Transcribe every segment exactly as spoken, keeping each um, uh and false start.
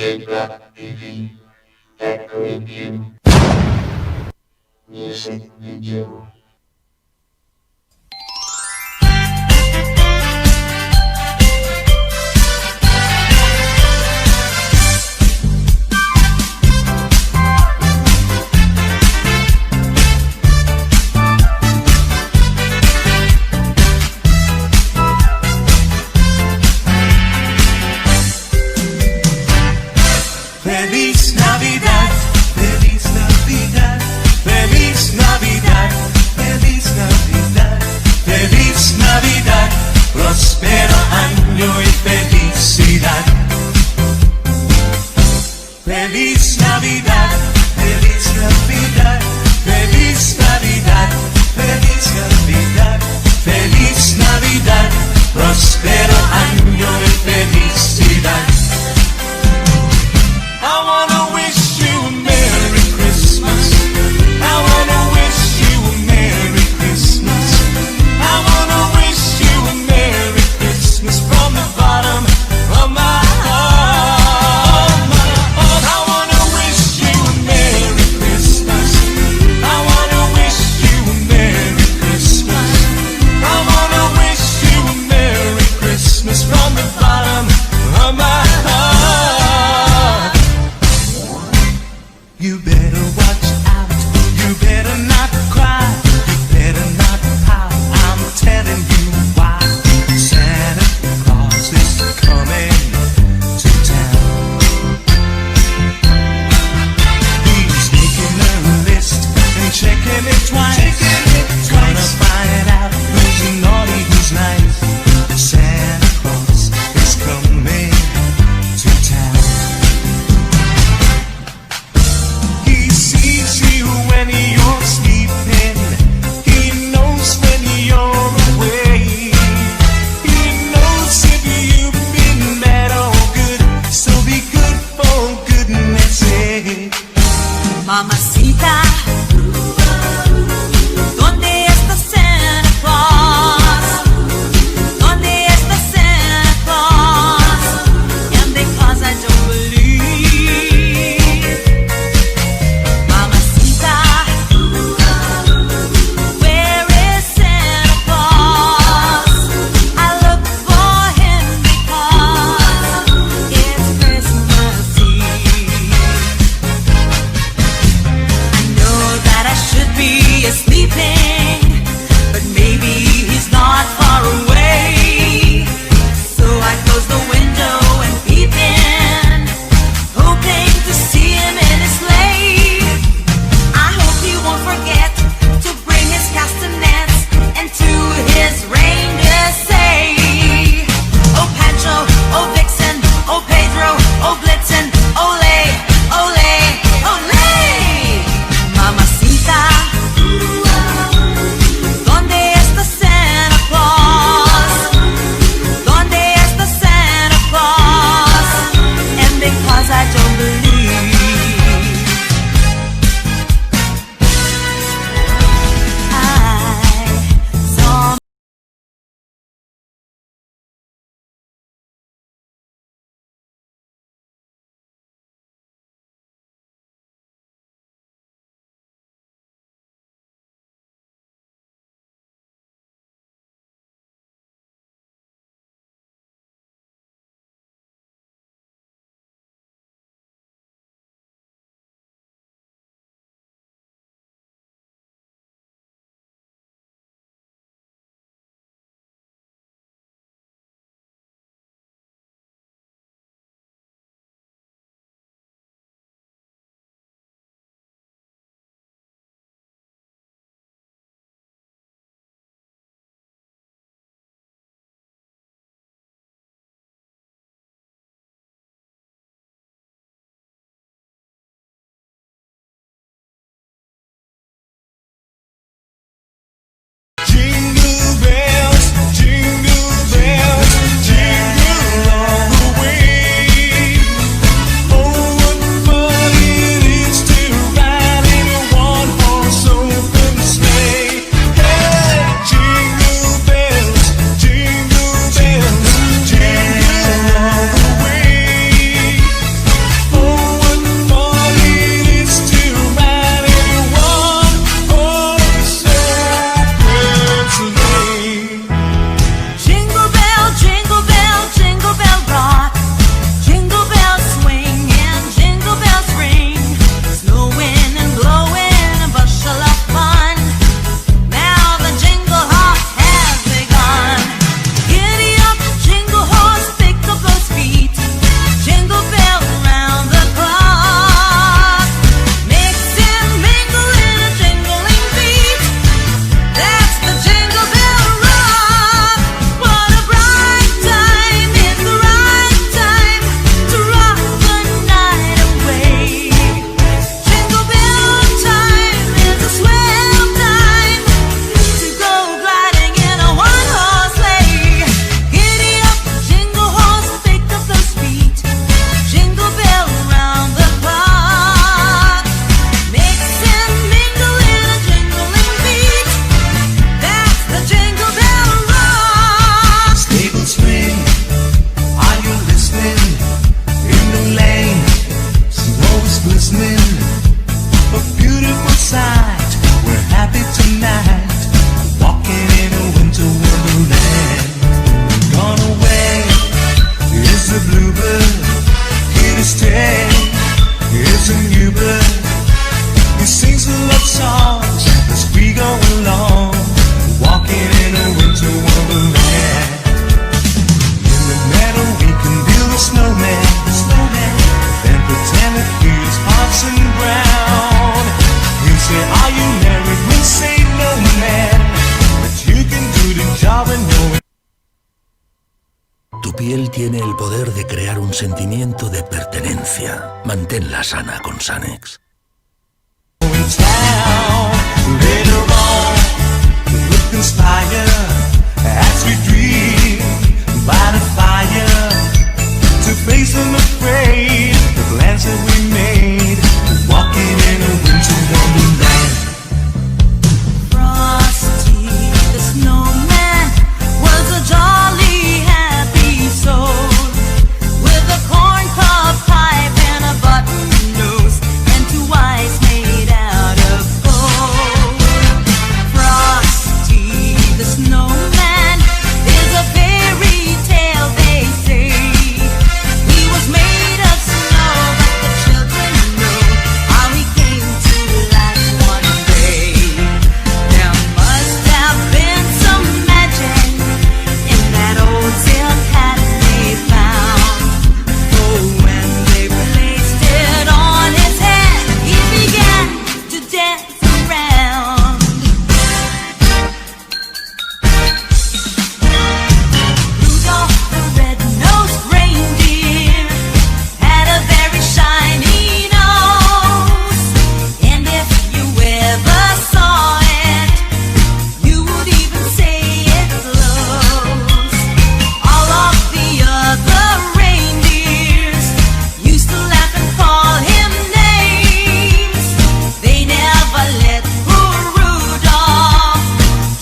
Playback T V. Tech Review. Music Video. Feliz Navidad, Feliz Navidad, Feliz Navidad. piel tiene el poder de crear un sentimiento de pertenencia. Manténla sana con Sanex. Frosty the snowman was a jolly, happy soul with a corncob pipe and a button nose and two eyes made out of gold. Frosty the snowman is a fairy tale, they say. He was made of snow, but the children know how he came to life one day. There must have been some magic in that old silk hat they found. For when they placed it on his head, he began to dance around. Rudolph the red-nosed reindeer had a very shiny nose, and if you ever saw it, you would even say it glows. All of the other reindeers used to laugh and call him names. They never let poor Rudolph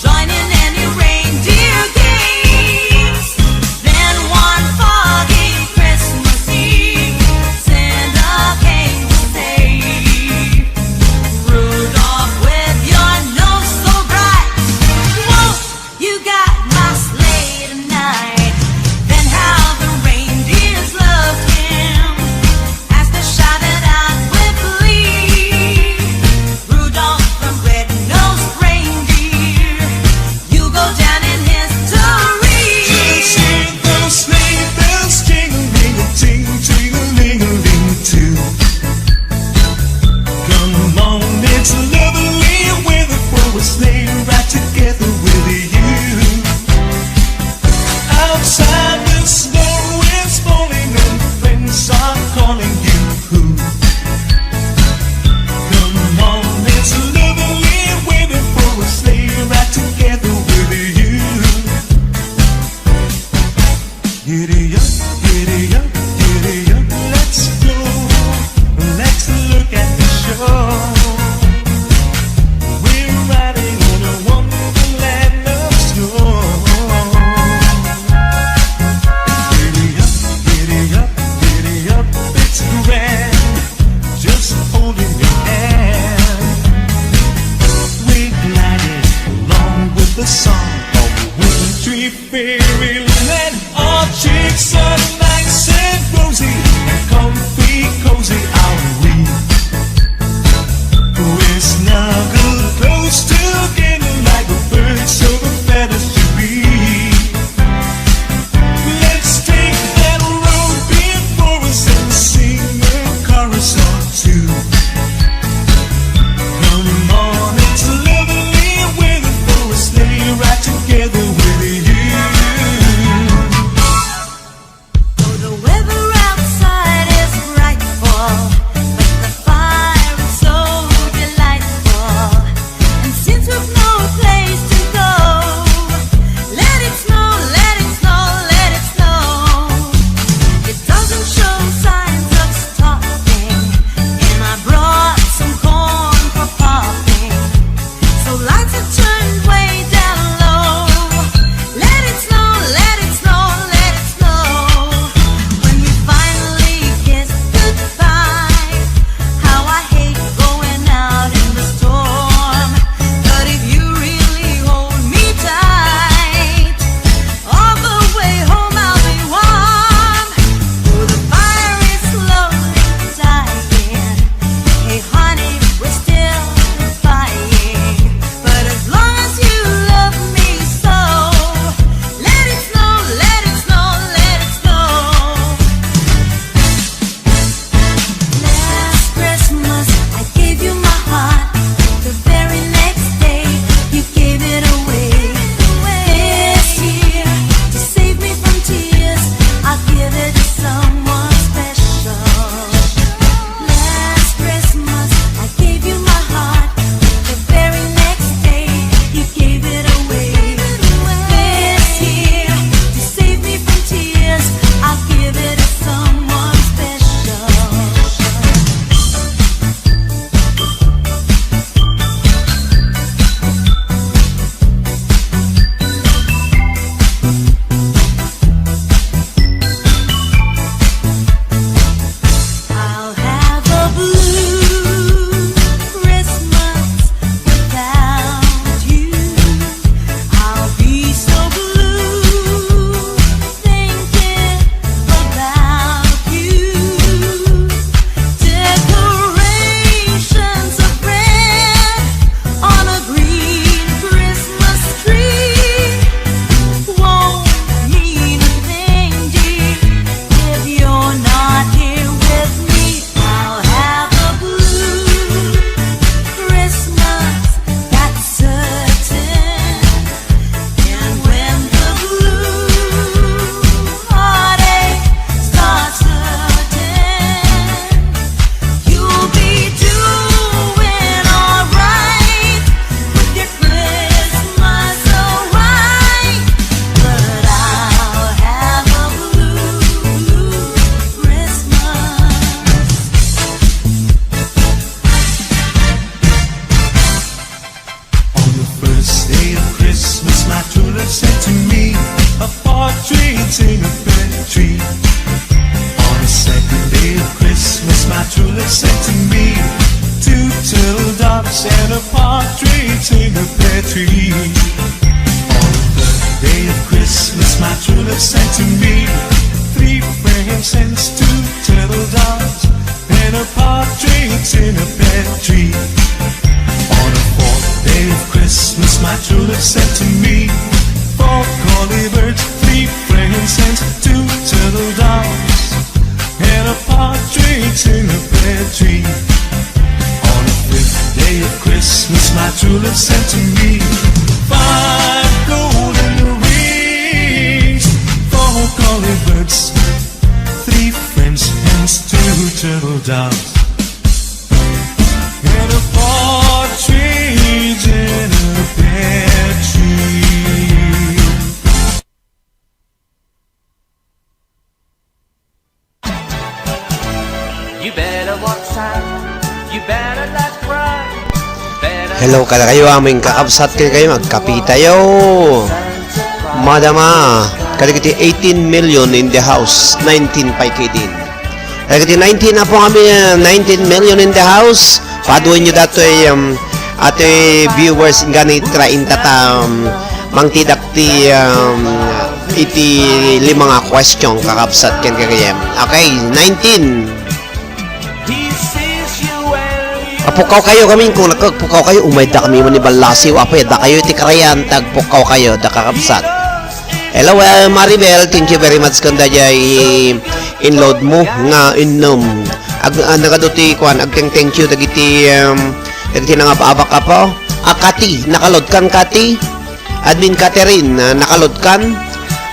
join in any reindeer games. Then one foggy Christmas Eve, Santa came to say, "Rudolph, with your nose so bright, won't you got my sleigh tonight?" Then how the reindeers loved him as they shouted out with glee, "Rudolph the red-nosed reindeer, you'll go down in history." Just hear those sleigh bells jingling, ting, ting-a-ling-a-ling too. Come on, it's lovely weather for a sleigh ride together with you. Outside the snow is falling and friends are calling you. Come on, it's lovely weather for a sleigh ride together with you. Giddy up, giddy up, giddy up, let's go. Let's look at the show. We're riding in a wonderland of snow. Giddy up, giddy up, giddy up, it's grand. Just holding your hand. We're gliding along with the song of wintry fairyland. Our cheeks are nice and rosy, and comfy, cozy are we. We snuggle close together like a bird so the feathers to be. Let's take that road before us and sing a chorus or two. Come on, it's lovely weather for a sleigh ride together with you. Sent to me two turtle doves and a partridge in a pear tree. On the third day of Christmas, my true love sent to me three frankincense, two turtle doves, and a partridge in a pear tree. On the fourth day of Christmas, my true love sent to me four collie birds, three frankincense, two turtle doves, and a partridge in a pear tree. On the fifth day of Christmas, my true love sent to me five golden rings, four collie birds, three French hens, two turtle doves, and a partridge in a pear tree. You better watch out. You better not cry. Better Hello, kada kayo, aming kakabsat kayo, kayo, magkapi tayo. Madama, kadagiti eighteen million in the house, nineteen pay kidin. Kadagiti nineteen, apo kami, uh, nineteen million in the house. Paduenyo datoy, um, atoy viewers, gani trainta ta, um, mangtidak ti, um, iti lima nga question, kakabsat ken gagayem. Okay, nineteen. Apukaw kayo kami, kung nagkagpukaw kayo, umayda kami man ni Ballasiw, apo, da kayo iti karayan, tagpukaw kayo, da kakabsat. Hello, uh, Maribel, thank you very much kanda jay inload mo nga innom. Ag, ah, nagadu ti kuan, agteng thank you dagiti, um, dagiti nangababak apo. Ah, Kati, nakalod kan Kati? Admin Catherine, ah, nakalod kan?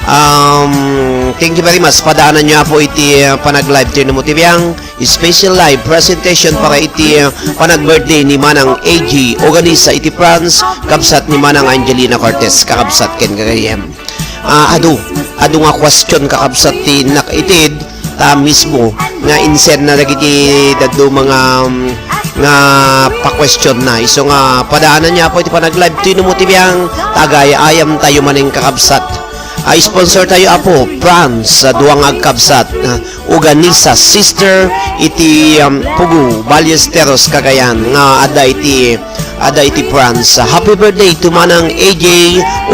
Um, thank you very much. Padaanan nyo apo iti, ah, panag-live ti Numo ti Biang. Special live presentation para iti, ah, panag-birthday ni Manang A J Oganisa iti France, kabsat ni Manang Angelina Cortez, kakabsat ken gagayem. Ah, adu, adu nga question, kakabsat, ti nakaitid, ta mismo nga insend na dagiti dadduma nga, um, nga pa-question na. Isu nga padaanan nyo apo iti panag-live ti Numo ti Biang, tagay-ayam tayo manen, kakabsat. Ah, sponsor tayo apo, France, ah, dua nga agkabsat. Ah, Oganisa sister iti, um, Pugo, Ballesteros, Cagayan, nga adda iti, adda iti France. Happy birthday to Manang A J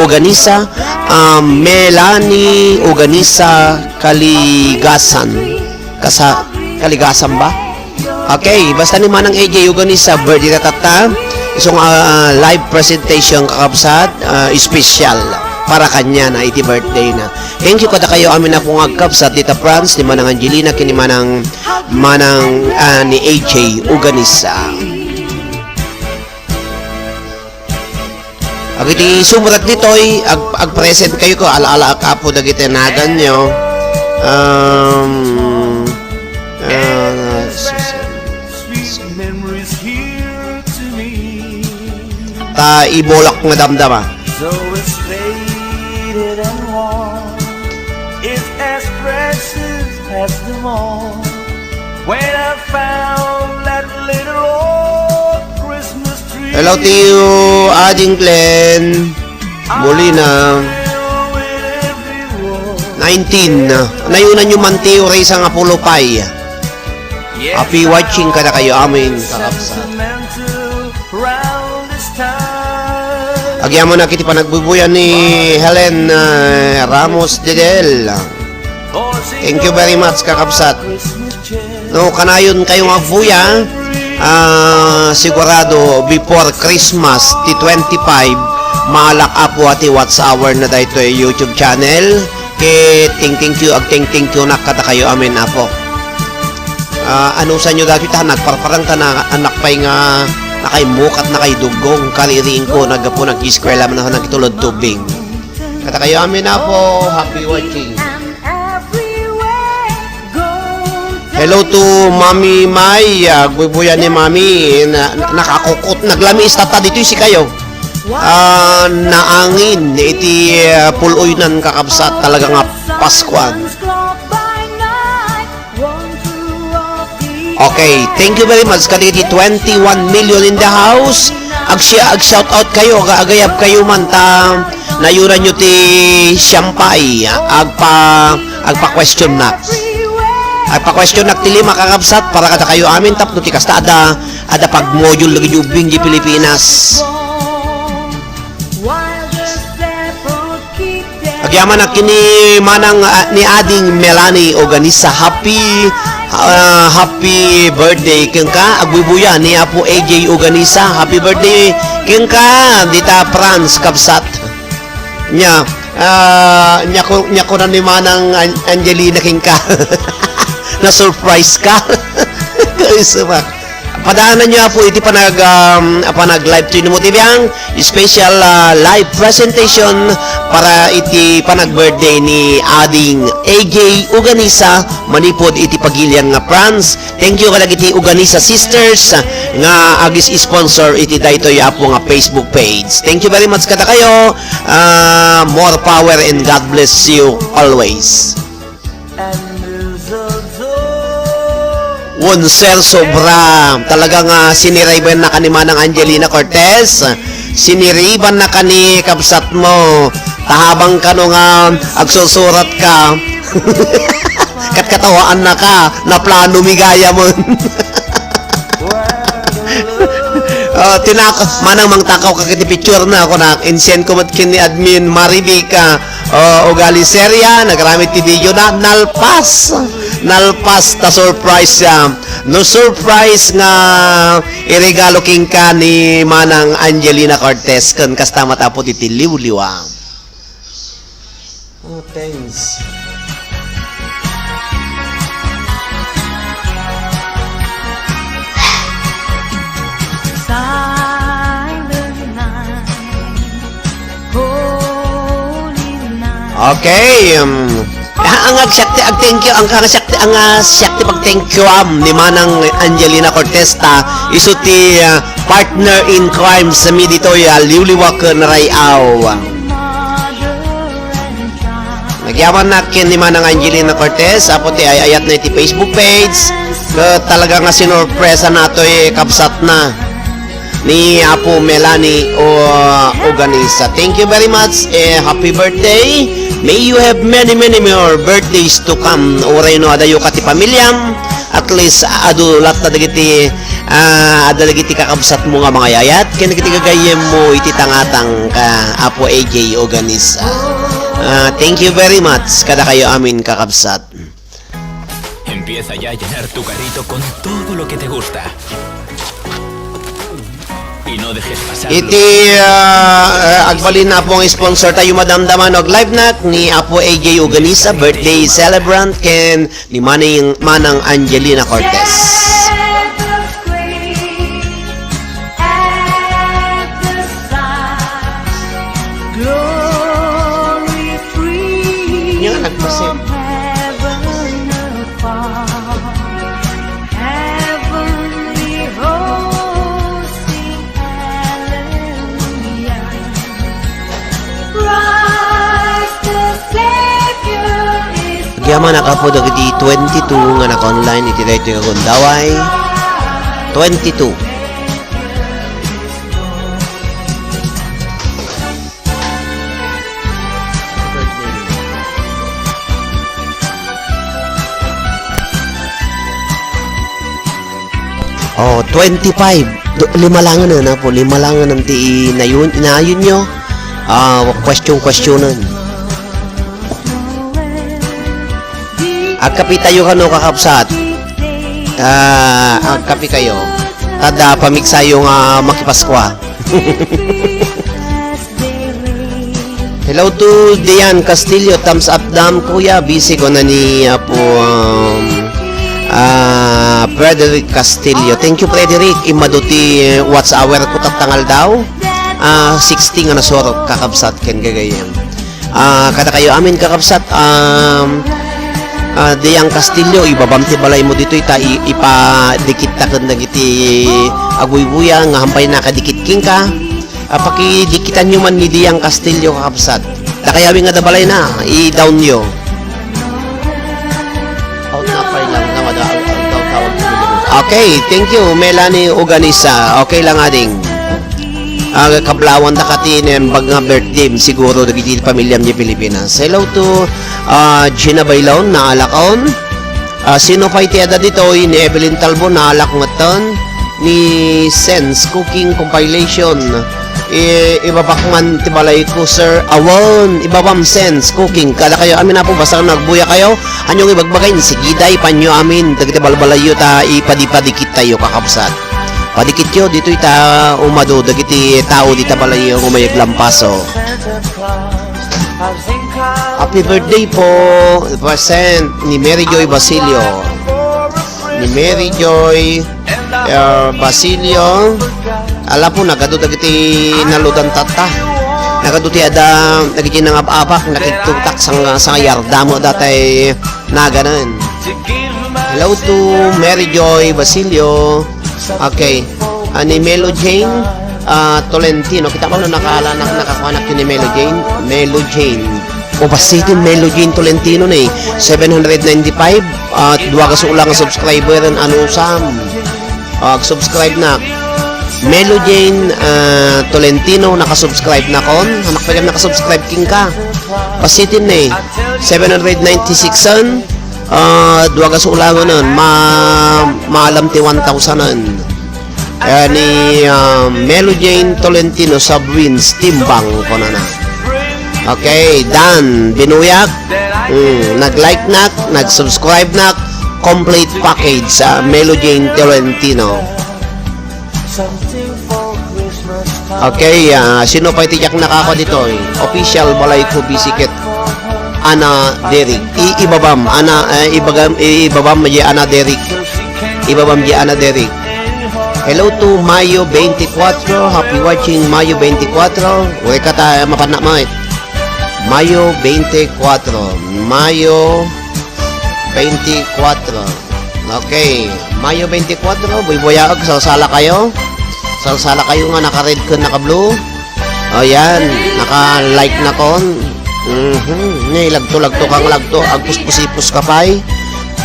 Oganisa, um, Melanie Oganisa Kaligasan. Kasa-, Kaligasan ba? Okay, basta ni Manang A J Oganisa, birthday na tatta. Isung, ah, live presentation, kakabsat, ah, special para kanya na iti birthday na. Thank you kada kayo amin a pungagkabsat dita France ni Manang Angelina ken ni Manang, Manang, ah, ni A J Oganisa. Agiti sumurat ditoy, ag-, ag-present kayo ko, ala-ala ak apo dagiti nagan nyo. Um, ah, ta ibolak nga damdama. Though it's faded and worn, it's as precious as them all. When I found that little old Christmas tree. Hello to you, Ading Glenn Molina. Nineteen. Nayunan nyo man ti uray sangapulo pay. Happy watching kada kayo amin, kakabsat. Agyamanak iti panagbubuyan ni Helen, ah, Ramos Dedel. Thank you very much, kakabsat. No, kanayon kayo nga agbuya, ah, sigurado before Christmas ti twenty-five, maalak apo a ti watch hour na daytoy YouTube channel. Ket thank-, thank you, agteng-thank you nak kada kayo amin, Apo. Ah, anusanyo dati ta nagparparang ta na, anak pay nga nakaimukat, nakaidugong, kaririingko, naggapu, nag-eskwela, man, nagtulod tubig. Kada kayo amin, Apo, happy watching. Hello to Mami May, ah, agbubuyan ni Mami, na, na, nakakukot, naglamiis tatta ditoy sikayo. Ah, naangin iti, ah, puluynan, kakabsat, talaga nga Paskuan. Okay, thank you very much kadagiti twenty-one million in the house. Agsia-, ag-shout out kayo, aga-, agayab kayo man ta nayuran nyo ti siampay, agpa-, agpa-question na. Agpa-questionak ti lima, kakabsat, para kadakayo amin tapno ti kasta adda, adda pagmodule dagiti ubbing di Pilipinas. Agyamanak ken ni Manang, ah, ni Ading Melanie Oganisa. Happy, ah, happy birthday kenka. Agbuybuya ni Apo A J Oganisa. Happy birthday kenka, dita France, kabsat. Nya, ah, nya ku-, nya kuna ni Manang An-, Angelina kenka. Na-surprise ka. Kaisa ba? Padaananyo, Apo, iti panag-, um, panag-live stream mo ti biang, special, ah, live presentation para iti panag-birthday ni Ading A J Uganisa manipud iti Pagilian nga France. Thank you kadagiti Uganisa Sisters nga agis-sponsor iti daytoy, Apo, nga Facebook page. Thank you very much kadakayo. Ah, more power and God bless you always. Won, sir, sobra. Talaga nga siniribannaka ni Manang Angelina Cortez. Siniribannaka ni kabsat mo. Ta habang kano nga agsusurat ka, katkatawaannaka, naplano mi gayam. Ah, tinak-, manang mangtakaw ka iti picture na, kunak, insend ko met ken ni admin Marivic, ah, ah, Ugali Seria, nagaramid ti video na, nalpas. Nalpas ta surprise siya. No surprise nga iregalo kenka ni Manang Angelina Cortez, ken kasta met, Apo, ti liwliwa. Oh, thanks. Silent night, holy night. Okay, um, ah, ang agsiak ti ag-thank you, ang agsiak ti, ang agsiak ti pag-thank you, um, ni Manang Angelina Cortez ta isu ti, ah, partner in crime sa mi ditoy, ah, liwliwa ken rayaw. Nagyamannak ken ni Manang Angelina Cortez, Apo, ti ay-ayatna iti Facebook page. Ket talaga nga sinorpresa natoy kabsatna ni Apo Melanie o Oganisa. Thank you very much. Eh, happy birthday. May you have many, many more birthdays to come. Uray no adayo ka ti pamilyam, at least adu latta dagiti, ah, adda dagiti kakabsatmo nga mangayayat ken dagiti gagayyemmo iti tangatang ka, Apo A J Oganisa. Ah, thank you very much kadakayo amin, kakabsat. Empieza ya a llenar tu carrito con todo lo que te gusta. Y no dejes pasar. Iti, ah, ah, agbalin, Apo, nga sponsor tayo, madamdaman, og live nak ni Apo A J Uganisa, birthday celebrant, ken ni Manang, Manang Angelina Cortez. Nya nga nagpasip. Agyamanak, Apo, dagiti twenty-two nga naka-online iti daytoy nga gundaway. Twenty-two. Oh, twenty-five. Do-, lima langen, Apo, lima langen ti inayun-, inayunyo. Ah, question-questionan. Agkape tayo kano, kakabsat? Ah, agkape kayo. Tada pamigsayo nga makipaskua. Hello to Dian Castillo, thumbs up dam, kuya. Busy ko na ni Apo, um, ah, Frederick Castillo. Thank you, Frederick. Immadu ti watch hour ko tatta nga aldaw. Ah, sixty nga nasurot, kakabsat ken gagayyem. Ah, kadakayo amin, kakabsat, um, ah, Dian Castillo, ibabam ti balaymo ditoy ta i-, ipadikit ta ken dagiti agbuybuya nga hampay nakadikit kenka. Ah, pakidikitanyo man ni Dian Castillo, kakabsat. Dakayawi nga da balayna, i-down yo. Out na, pay lang na mada-, out, out, out. Okay, thank you, Melanie Uganisa. Okay lang, ading. Ah, kablawanda kati nembag nga birthday, siguro, dagiti pamilyam di Pilipinas. Hello to, ah, Gina Bailon, na alakaon. Ah, sino pay ti adda ditoy? Ni Evelyn Talbo, naalak ngetten. Ni Sense Cooking Compilation. I-, ibabak man ti balayko, sir. Awan, ibabam Sense Cooking. Kada kayo amin, Apo, basta nagbuya kayo. Anyong ibagbagain, sige, day, panyo amin. Dagiti balbalayyo ta ipadipadikit tayo, kakabsat. Padikityo, ditoy ta umado, dagiti tao dita balayyo, umayag lampaso. Happy birthday po, present ni Mary Joy Basilio. Ni Mary Joy, uh, Basilio. Ala po, nagadu dagiti naludan tatta. Nagadu ti ada, dagiti nangab-abak, nakigtutak sang, sang yardamo datay naganan. Hello to Mary Joy Basilio. Okay. Ah, ni Melo Jane, ah, Tolentino. Kita mo no nakala-, nak-, nakakuanak ni Melo Jane? Melo Jane. O, pasitin Melo Jane Tolentino ni seven hundred ninety-five, at dua ka sulang subscriber an anusam. Ah, subscribe na. Melo Jane, ah, Tolentino, nakasubscribe na kon. Anak pa nakasubscribe king ka. Pasitin ni seven hundred ninety-six an, ah, dua ka sulanganan, ma-, maalam ti one thousand an. Eh, ni, ah, Melo Jane Tolentino Sabwins Timbang, kunana. Okay, done. Binuyak. Mm, nag-like nak, nag-subscribe nak. Complete package sa Melo Jane Tolentino. Okay, ah, sino pay ti diak nakakua ditoy? Official, balay ko, bisiket. Ana Derek. I-, ibabam, Ana, eh, ibagam, i-, ibabam di Ana Derek. Ibabam di Ana Derek. Hello to Mayo twenty-four. Happy watching Mayo twenty-four. Uy, kata, mapanna, Mike. Mayo twenty-four. Mayo twenty-four. Okay. Mayo twenty-four, buybuyaek, salsala kayo. Salsala kayo nga naka-red ken naka-blue. O, yan. Naka-like na kon. Mhm. Ni, lagto, lagto kang lagto. Agpuspusipos ka pay.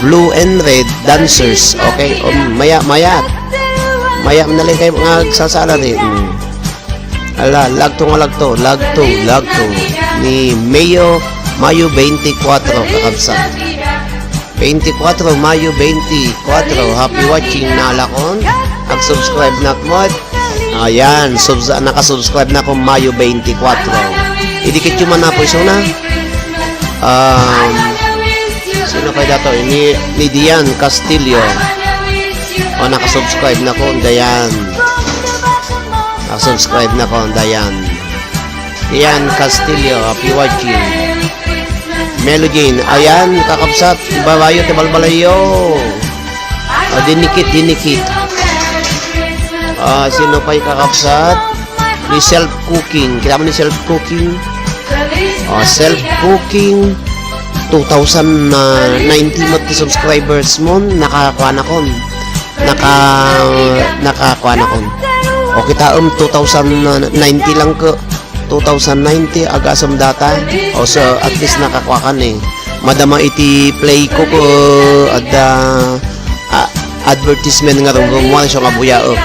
Blue and red dancers. Okay. Um, maya, maya. Maya, nalay kayo nga agsalsala ni. Mm. Ala, lagto nga lagto. Lagto, lagto. Ni Mayo, Mayo twenty-four, kakabsat. Twenty-four, Mayo twenty-four. Happy watching, naalakon. Ag-subscribe na kamo. Ayan, subs-, nakasubscribe na kamo Mayo twenty-four. Idikit yung manapoy suna. Um, sino kayo dato? Ni, ni Dian Castillo. O, nakasubscribe na ko, Dian. Nakasubscribe na ko, Dian. Ian Castillo, happy watching. Melogene, ayan, kakabsat, balayo ti balbalayo. Ah, dinikit, dinikit. Ah, sino pa'y kakabsat? Ni self cooking. Kita mo ni self cooking? Ah, self cooking. Two thousand ninety mo ti subscribers mo, nakakuan akon. Naka, nakakuan akon. O, kitaem, two thousand ninety lang ko. Two thousand ninety, agasem data. O, so, at least nakakuakan eh. Madama iti play ko ko, adda, ah, advertisement nga rumrumuar, so nga buyaek.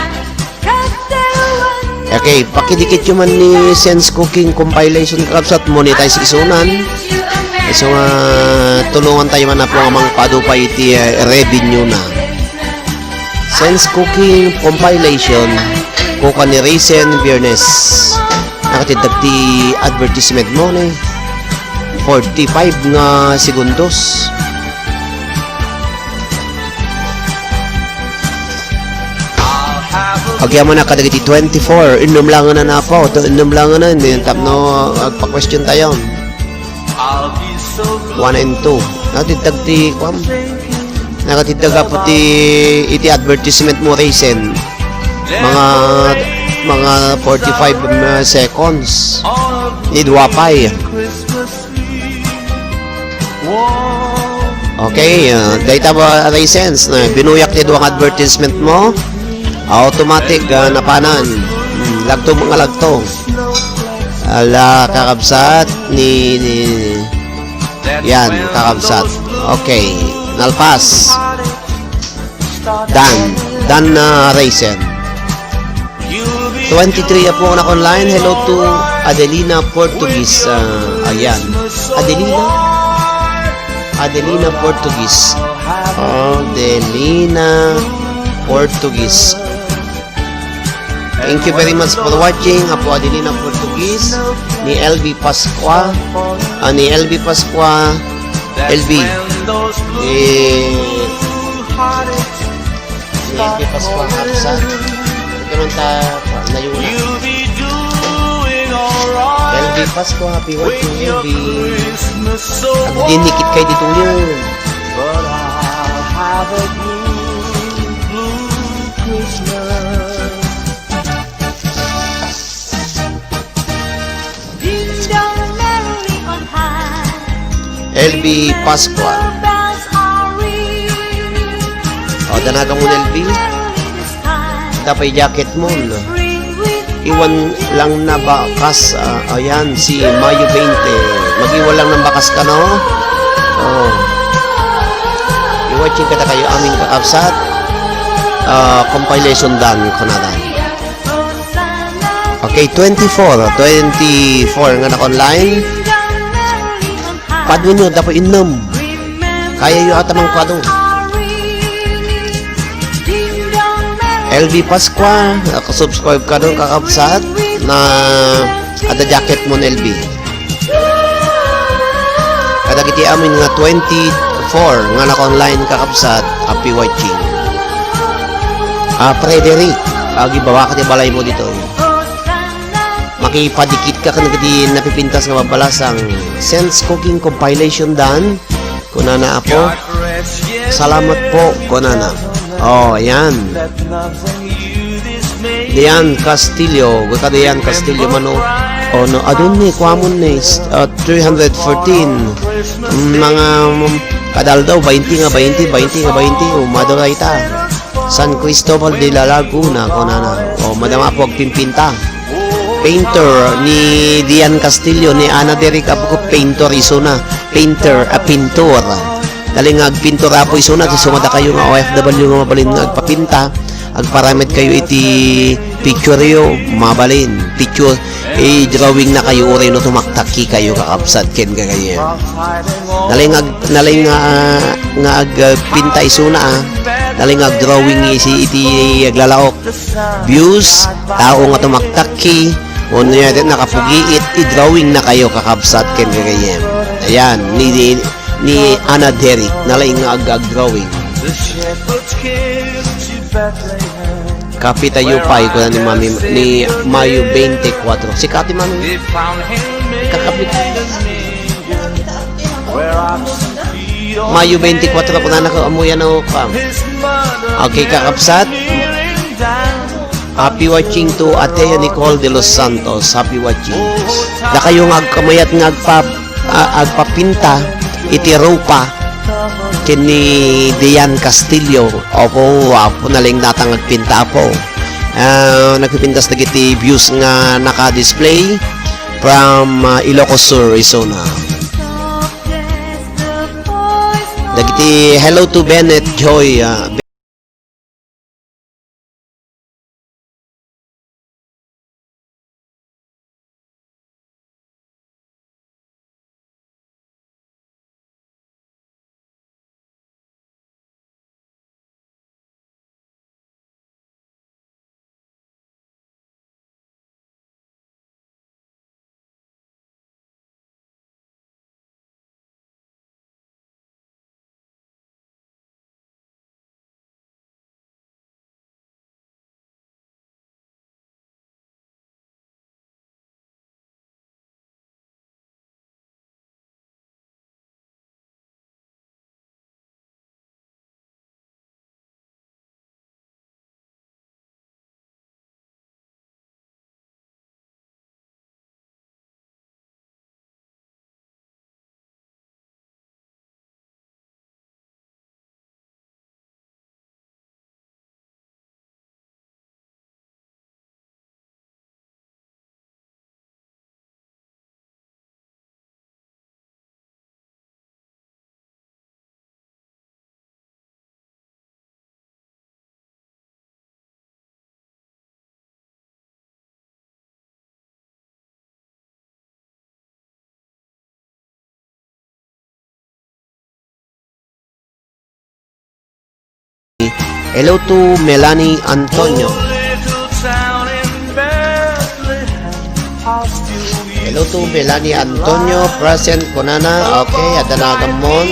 Okay, pakidikit yo man ni Sense Cooking Compilation, kakabsat, monetize isunan. So nga, tulungan tayo man na po nga mangpadu pa iti, eh, revenue na. Sense Cooking Compilation, kuka ni Raisin Biernes. Nakatindeg ti advertisement mo, ni forty-five nga segundos. Agyamanak kadagiti twenty-four, innem langen a napaw, to innem langen a, tapno agpa-question tayo. One and two. Nakatindeg ti, kuan? Nakatindeg apo ti, iti advertisement mo, Raisin. Mga, mga forty-five, uh, seconds. Ni dua pay. Okay, uh, dayta ba, Raisin, na binuyak ti duang advertisement mo? Automatic, ah, napanan. Hmm, lagto, mga lagto. Ala, kakabsat ni, ni, yan, kakabsat. Okay, nalpas. Dan, Dan na Raisin. Twenty-three ya po anak online. Hello to Adelina Portuguese. Ah, ayan. Adelina? Adelina Portuguese. Adelina Portuguese. Thank you very much for watching, Apo Adelina Portuguese, ni L B Pascua, ah, ni L B Pascua, L B. Eh, ni L B Pascua, Arsa. Ito lang ta, layo na. L B Pascua, happy watching, L B. Agdinikit kayo dito yun. L B Pascual. O, danagan mo, L B. Dapay jacket mo, no? Iwan lang na bakas, ah, ayan, si Mayo twenty. Mag-iwan lang ng bakas ka, no? Oh. I-watching kada kayo aming kakabsat. Ah, compilation done, kunada. Okay, twenty-four, twenty-four nga naka-online. Padunyo, dapo innem. Kaya yu ata mangpadu. L B Pascua, subscribe ka doon, kakabsat, na ada jacket mo, L B. Kadagiti amin nga twenty-four nga naka-online, kakabsat, happy watching. Ah, Frederick, agibawa ka ti balay mo dito. Makipadikit ka kadagiti napipintas nga babbalasang Sense Cooking Compilation done. Kunana, Apo, "Salamat po," kunana. Oh, ayan. Dian Castillo, ka Dian Castillo, mano. Oh, no, adun ni, kuamon ni, uh, three hundred fourteen. Mga, um, kadaldaw, bainti nga bainti, bainti nga bainti, oh, madura ita. San Cristobal de la Laguna, kunana. Oh, madama po agpimpinta. Painter ni Dian Castillo, ni Ana Derrick, apo ko, painter isuna. Painter, a pintor. Dali nga agpintor, apo, isuna, ti sumada kayo nga O F W nga mabalin nga agpapinta, agparamid kayo iti picture yo, mabalin. Picture, i-drawing na kayo, uray no tumaktakki kayo, kakabsat, ken gagayyem. Nalay nga ag-, nalay nga, nga agpinta isuna, ah. Nalay nga agdrawing isi iti aglalaok. Views, tao nga tumaktakki, wenno nakapugiit, i-drawing na kayo, kakabsat, ken gagayyem. Ayan, ni, ni, ni Ana Derrick, nalay nga ag-, agdrawing. Kape tayo pay, kuna ni Mami, ni Mayo twenty-four. Si Kati, Mami. Kakapit. Mayo twenty-four, kunana ko, amuyan ako, kam. Okay, kakabsat. Happy watching to Ate Nicole de los Santos. Happy watching. Dakayo nga agkamayat nga agpa-, ah, agpapinta iti rupa ken ni Dian Castillo. Opo, apo, nalay nga natang agpinta, apo. Ah, nagpipintas dagiti views nga naka-display from, ah, Ilocos Sur, Arizona. Dagiti hello to Bennett Joy, ah, Hello to Melanie Antonio. Hello to Melanie Antonio, present kunana. Okay, adda nagammon.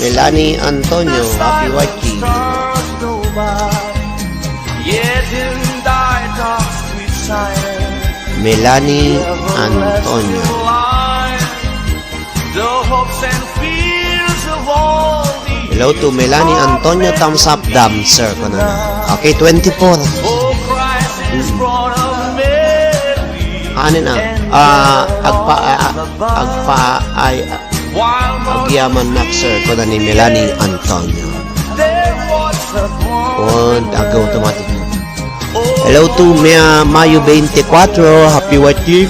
Melanie Antonio, happy watching. Melanie Antonio. Hello to Melanie Antonio, thumbs up, dancer ko na. Okay, twenty-four. Mm. Ano na? Ah, agpa-, ah, agpa-, ay, agyaman na, sir, ko na ni Melanie Antonio. Oh, ag-automatic na. Hello to Mia-, Mayo twenty-four. Happy watching.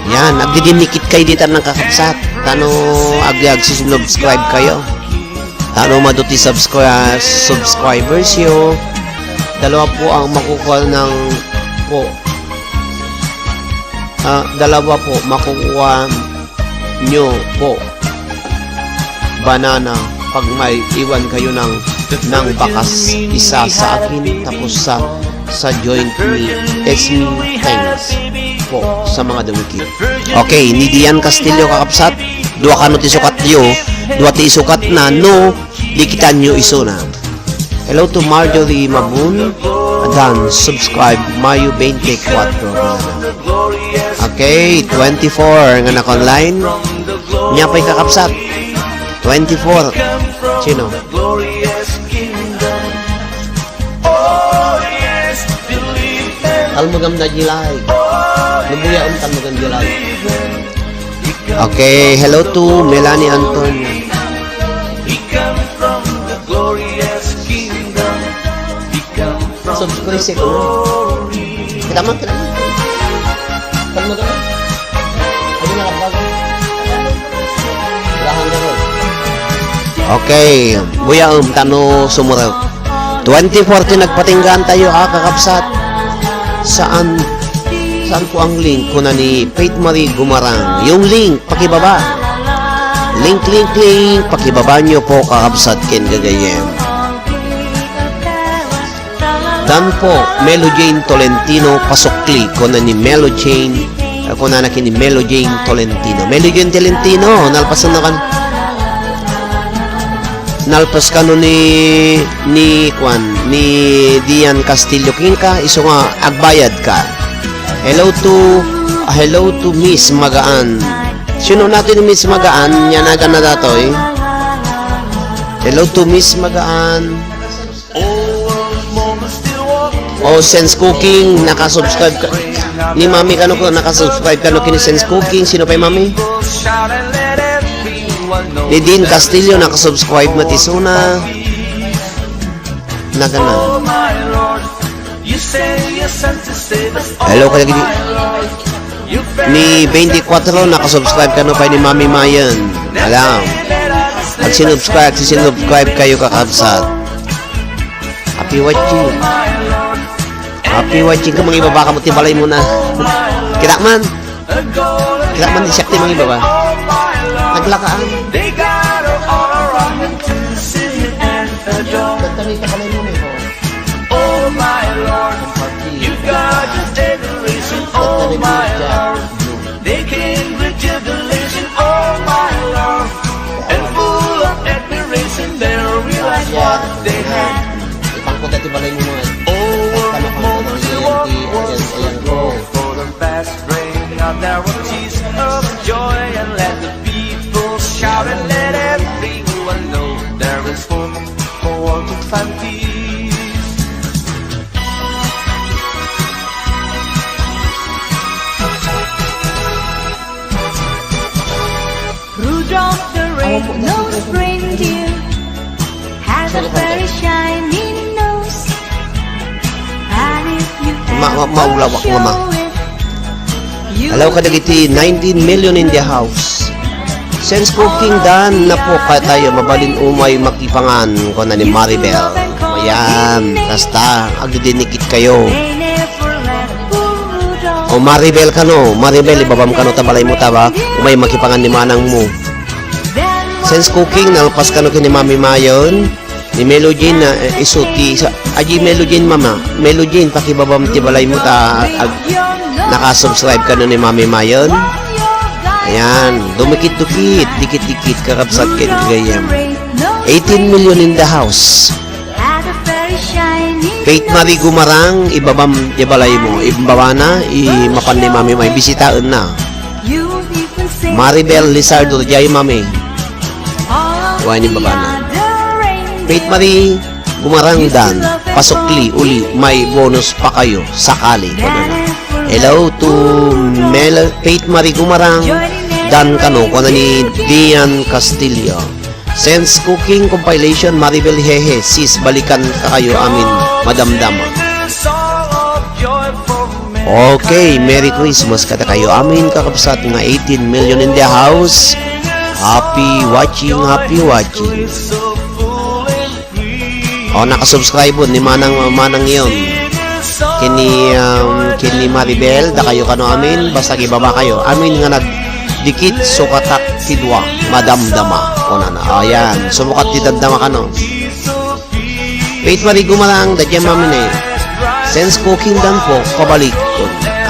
Yan, agdidinikit kayo dita ng kakabsat. Tano ag-, agsusubscribe kayo. Tano maduti subscri-, subscribers yo. Dalawa po ang makukuha ng po. Ah, dalawa po makukuha nyo po banana pag may iwan kayo ng, ng bakas, isa sa akin, tapos sa, sa joint ni Esme. Thanks po sa mga dumikit. Okay, ni Dian Castillo, kakabsat, dua kano ti sukat yo, dua ti isukat na, no, di kita nyo isuna. Hello to Marjorie Mabun. Adan, subscribe, Mayo twenty-four. Okay, twenty-four nga naka-online. Nia pay kakabsat. Twenty-four. Sino? Talmugam na jilay. Lubuya ang talmugam jilay. Okay, hello to Melanie Anton. Subscribe ko. Kita man, kita man. Kan mo naman? Ano na lang? Wala kang garo. Okay, buya, um, tano sumurot. Twenty-four ti nagpatinggaan tayo, ha, kakabsat. Saan, saan po ang link? Kuna ni Faith Marie Gumarang. Yung link, pakibaba. Link, link, link. Pakibaba nyo po, kakabsat, ken gagayem. Dan po, Melo Jane Tolentino, pasukli, kuna ni Melo Jane, ah, kuna na kini Melo Jane Tolentino. Melo Jane Tolentino, nalpasan na kan-, nalpas kano ni, ni, kwan, ni Dian Castillo Quinca, isu nga agbayad ka. Hello to, ah, hello to Miss Magaan. Sino natin ni Miss Magaan? Yan, aga na datoy. Hello to Miss Magaan. Oh, Sense Cooking, nakasubscribe ka. Ni Mami kano ko, nakasubscribe kano kini Sense Cooking. Sino pay, Mami? Ni Dean Castillo, nakasubscribe met isuna. Nagana. Hello, kaya gidi. Ni twenty-four, nakasubscribe kano pay ni Mami Mayan. Alam. Agsinubscribe, agsinubscribe kayo, kakabsat. Happy watching. Happy watching ka, mangibaba ka mo ti balay mo na. Kita man. Kita man, siak ti mangibaba. Naglakaan. Ganda ni ta balay mo, Michael. Oh my Lord, you got just adoration. Oh my Lord, they came with jubilation. Oh my Lord, and full of admiration, they realized what they had. Ipangkot ti balay mo, Michael. Oh, moments they walk was for the vast rain. Now there were tears of joy and let the people shout and let everyone know there is hope for all to find peace. Rudolph the red-nosed reindeer has a very shiny nose. And if you Ma-, ma-, ever maulawak nga ma-, show it, Hello kadagiti nineteen million in the house. Sense Cooking, dan na po katayo, mabalin umay makipangan, kuna ni Maribel. Ayan, basta, agdidinikit kayo. O Maribel kano, Maribel, ibabam kano ta balay mo ta ba? Umay makipangan ni manang mo. Sense Cooking, nalpas kano kini Mami Mayon. Ni Melo Jane na, eh, isu ti sa, aji Melo Jane, mama. Melo Jane, pakibabam ti balaymo ta ag-, nakasubscribe kano ni Mami Mayon. Ayan, dumikit-dukit, dikit-dikit, kakabsat ken gayam. Eighteen million in the house. Faith Marie Gumarang, ibabam di balaymo. Ibabana, i-, mapan ni Mami May, bisitaenna. Maribel Lizardo, jay Mami. Wen, ibabana. Faith Marie Gumarang, dan, pasukli uli, may bonus pa kayo, sakali, kunana. Hello to Mel-, Faith Marie Gumarang, dan kano, kuna ni Dian Castillo. Sense Cooking Compilation, Maribel Hehe, sis, balikan ka kayo amin, madamdama. Okay, Merry Christmas kada kayo amin, kakabsat nga eighteen million in the house. Happy watching, happy watching. O, nakasubscribe ni Manang, Manang Yon. Kini, um, kini Maribel, da kayo kano amin, basta gibaba kayo. Amin nga nagdikit, sukatak ti dua, madamdama. Kunana, ayan, sumukat ti damdama kano. Faith Marie Gumarang, da jay Mami ne. Sense Cooking dan po, pabalik.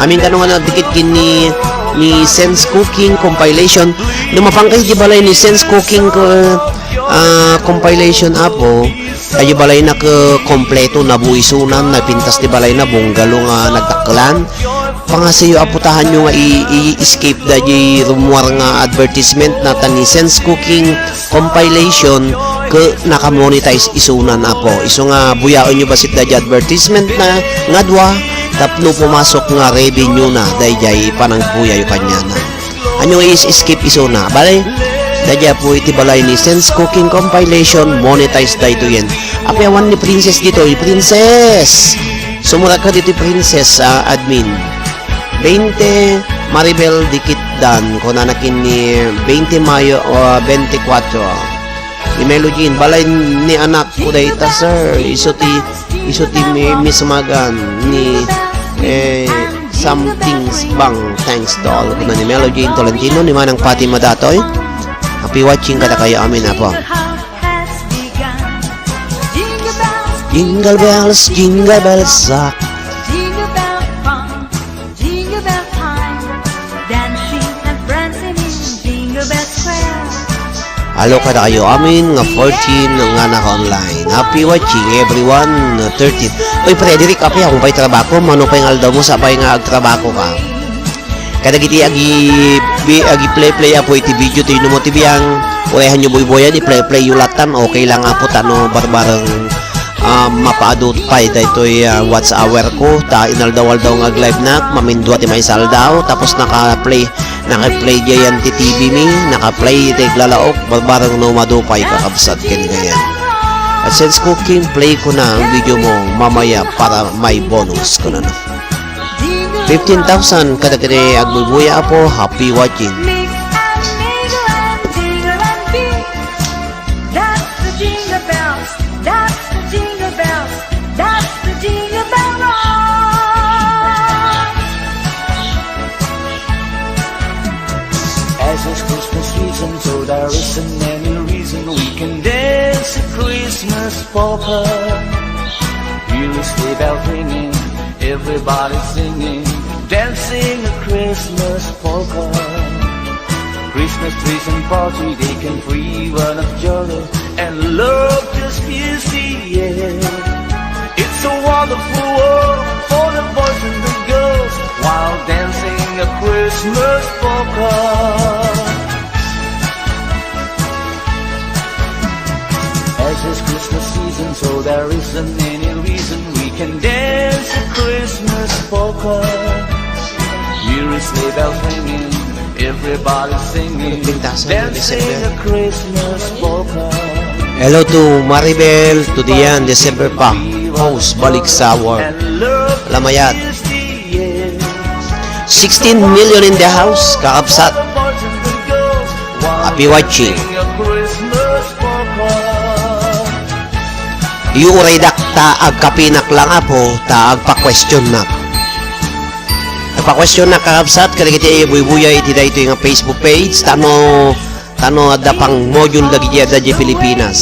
Amin kano nga nagdikit kini ni Sense Cooking Compilation. No mapan kayo di balay ni Sense Cooking ko, ah, Compilation, apo, kayo balay na ke kompleto, nabuisunan, napintas ti balay na, bungalow nga nagdakkelan. Pangasiyo, apo, tahanyo nga i-, i-escape da di rumuar nga advertisement na ta ni Sense Cooking Compilation ke naka-monetize isunan, apo. Isu nga buyaenyo bassit da di advertisement na nga dua, tapno pumasok nga revenue na dayjay panangbuyayo kaniana. Anyo nga is-, skip isuna. Bale, dayjay apo iti balay ni Sense Cooking Compilation, monetize daytoyen. Apo, awan ni Princess ditoy, Princess! Sumurat ka ditoy, Princess, ah, admin. Veinte, Maribel Dikitdan, kunana ken ni veinte Mayo, ah, veinticuatro. Ni Melo Jean, balay ni anak ko dayta, sir. Isu ti, isu ti mi-, mismagan ni, eh, something's bang. Thanks to all. Kuna ni Melo Jean Tolentino, ni Manang Pati Madatoy. Happy watching kada kayo amin, apo. Jingle bells, jingle bells rock. Jingle bell fun, jingle bell time. Dancing and prancing in Jingle Bell Square. Hello kada kayo amin nga fourteen nga naka-online. Happy watching everyone, thirteen. Oy, Frederick, apay, ako pay trabako, mano pay nga aldaw mo, sabay nga agtrabako ka. Kadagiti agi-, bi-, agi-play-play, apo, iti video ti inummo ti biang, urehanyo buybuyan, i-play-play yo latan, okay lang, apo, ta no barbareng, ah, mapaadu pay daytoy, ah, watch hour ko, ta inaldaw-aldaw nga ag-live nak, mamindua ti maysa aldaw, tapos naka-play, naka-play diayan ti T V mi, naka-play ti iglalaok, barbareng no madu pay kakabsat ken gayan. AdSense Cooking, play ko na ang video mo mamaya para may bonus ko na. Fifteen thousand kadagiti agbuybuya, apo, happy watching. Mix and mingle and jingle and beat. That's the jingle bells, that's the jingle bells, that's the jingle bell rock. As it's Christmas season, so there isn't any reason we can dance a Christmas polka. Hear a sleigh bell ringing, everybody singing, dancing a Christmas polka. Christmas trees and party, they can free one of joy and love just you see, yeah. It's a wonderful world for the boys and the girls while dancing a Christmas polka. As it's Christmas season, so there isn't any reason we can dance a Christmas polka. Hear a sleigh bell ringing, everybody singing, dancing a Christmas polka. Hello to Maribel, to Dian, December pa. Host, balik sa work. Lamayat. Sixteen million in the house, kakabsat. Happy watching. Iyo uray dak ta agkapinak lang, apo, ta agpa-question nak. Agpa-question nak, kakabsat, kadagiti buybuya iti daytoy nga Facebook page, tano, tano adda pang module dagiti adda di Pilipinas.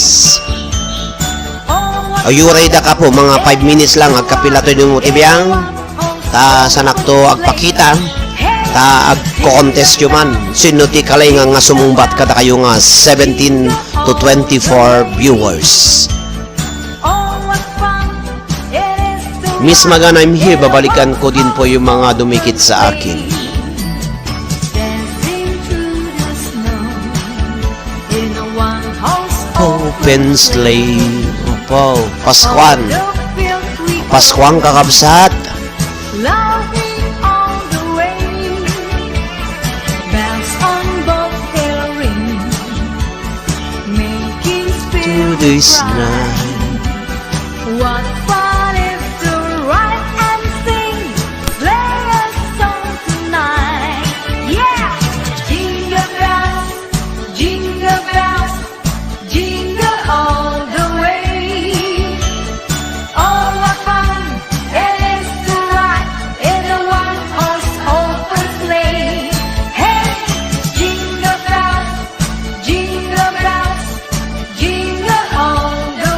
Ayuray da kapo, mga five minutes lang, agkapila to dimo ti biang. Ta sanakto agpakita, ta agko-contest yu man. Sino ti kalinga nga sumungbat kadakayo nga seventeen to twenty-four viewers? Miss Magan, I'm here. Babalikan ko din po yung mga dumikit sa akin. Open sleigh. Opo, Paskuan. Paskuan, kakabsat. Laughing all the way. Bells on both will ring, making spirits bright. What fun it is to ride and sing, sleigh a song tonight. Yeah! Jingle bells, jingle bells, jingle all the way. Oh, what fun it is to ride in a one-horse open sleigh. Hey, jingle bells, jingle bells, jingle all the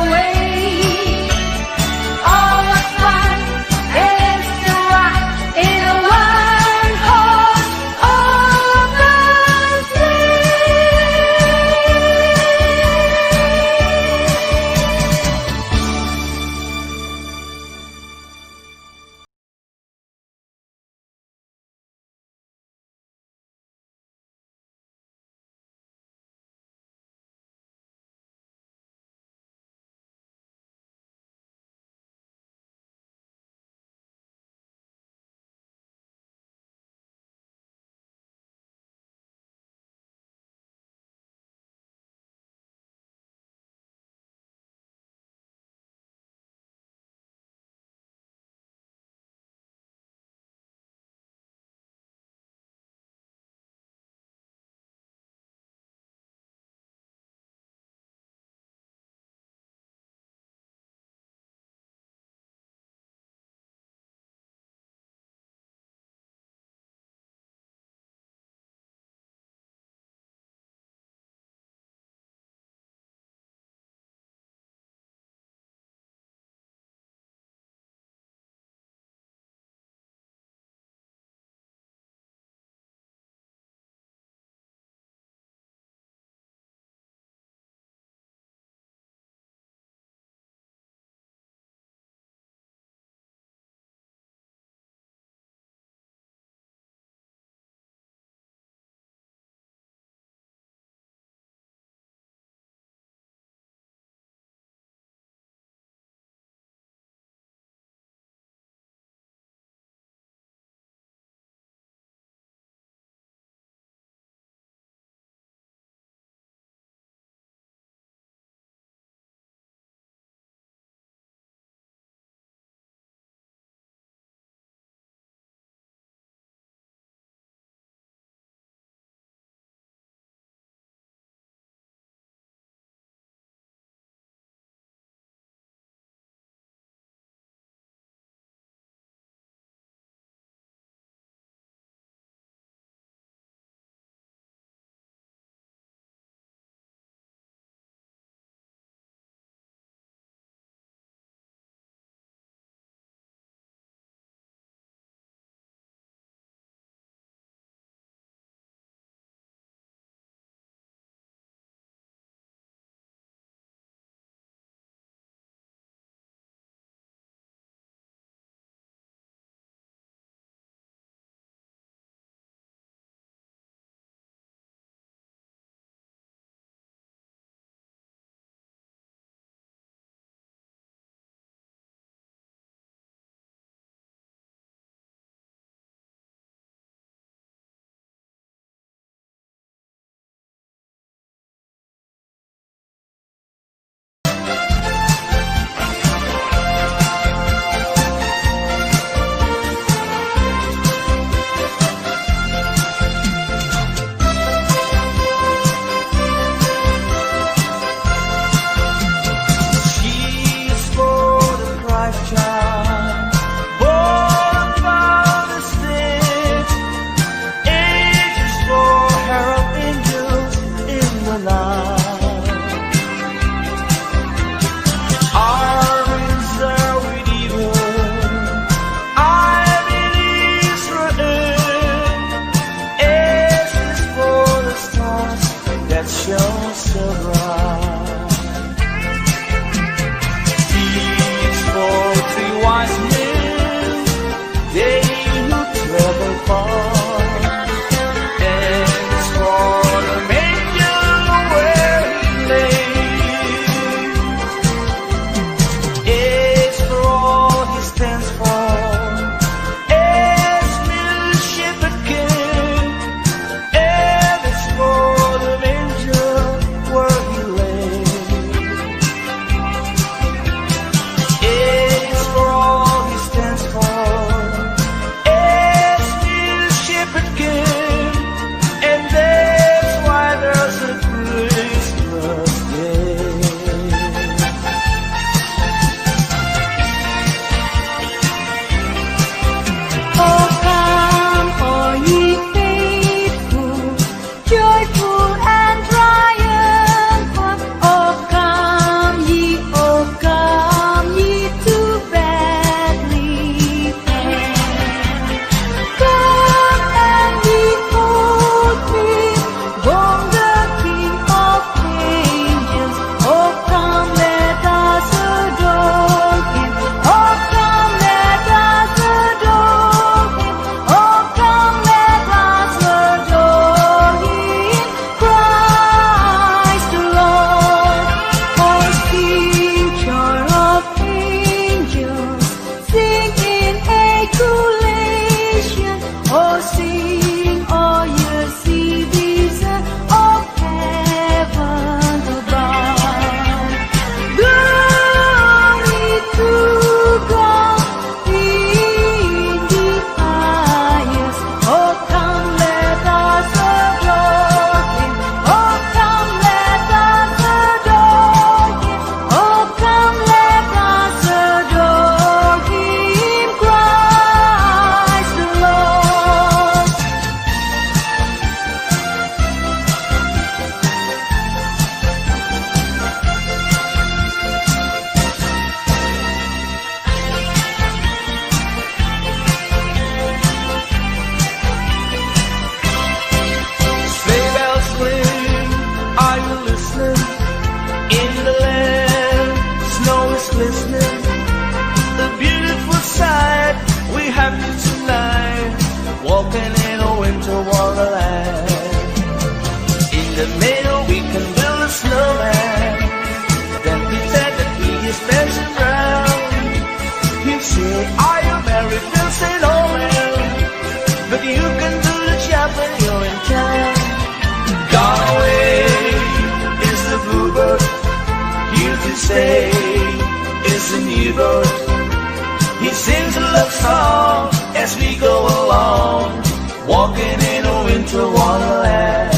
Wonderland.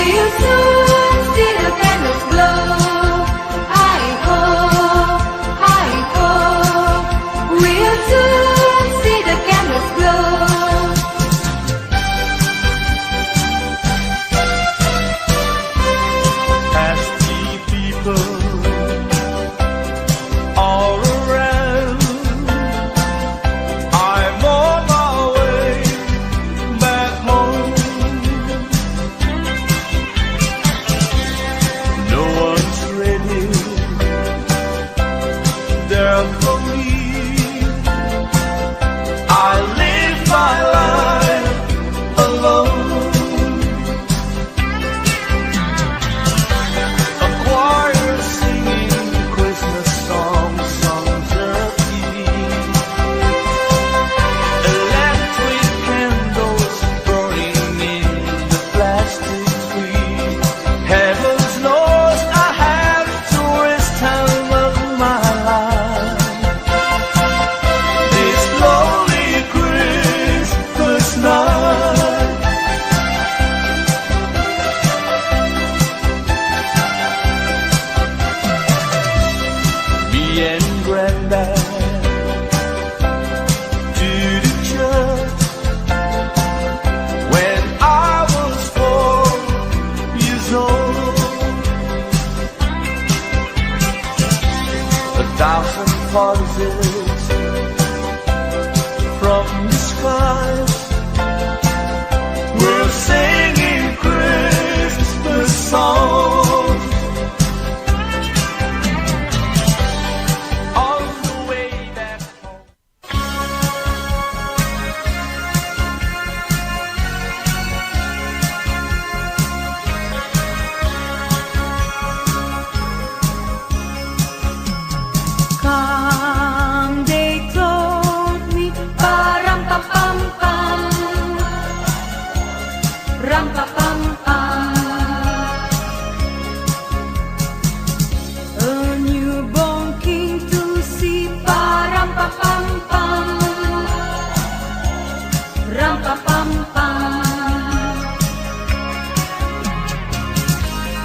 We'll soon see the candles glow. Hi ho, hi ho. We'll soon see the candles glow. As the people all around, I'm on my way back home. No one's ready there for me. I live my life alone. A choir singing Christmas songs, songs of peace. Electric candles burning in the plastic tree. Heaven knows I have the worst time of my life. This lonely Christmas night. Me and Brenda to the church when I was four years old. A thousand voices from the skies were singing Christmas songs. On the way back home. Come, they told me, pa-ram-pam-pam-pam, ram-pa-pam-pam. A newborn king to see, pa-ram-pa-pam-pam, ram-pa-pam-pam.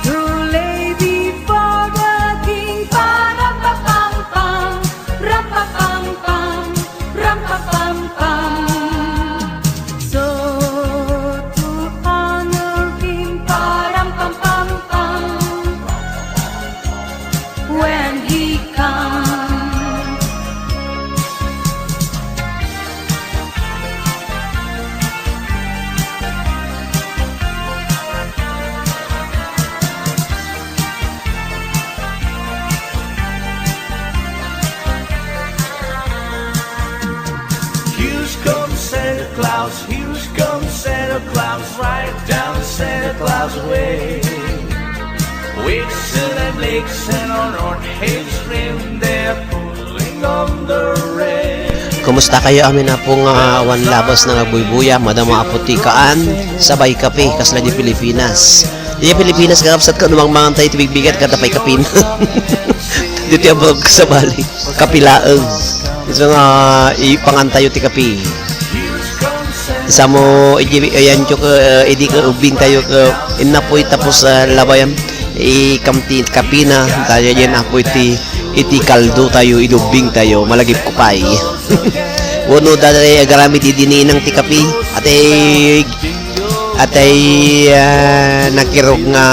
To lay before the king, pa-ram-pa-pam-pam, ram-pa-pam-pam, ram-pa-pam-pam. So to honor him, pa-ram-pam-pam-pam, when he comes. Here comes Santa Claus, here comes Santa Claus, right down Santa Claus way. Vixen and Blitzen on North Haven, they're pulling on the rails. Kumusta kayo amin, Apo, nga awan labas nga agbuybuya? Madama, Apo, ti kaan, sabay kape, kasla di Pilipinas. Di Pilipinas, kakabsat ko, no mangmangan tayo ti bigbigat, kada pay kapin. Dito abroad ka sa bali, kape laeng. So nga, ipangan tayo ti kape. Samo, iji, ayan, idi ka ubing tayo, ka, innapoy tapos, ah, labayan, ikam ti kapina, tayo yan, apoy ti, iti kaldo tayo, idubbing tayo, malagip ko pay. Wano, dada, agaramid idi ninang ti kape, atay, atay, ah, nakirog nga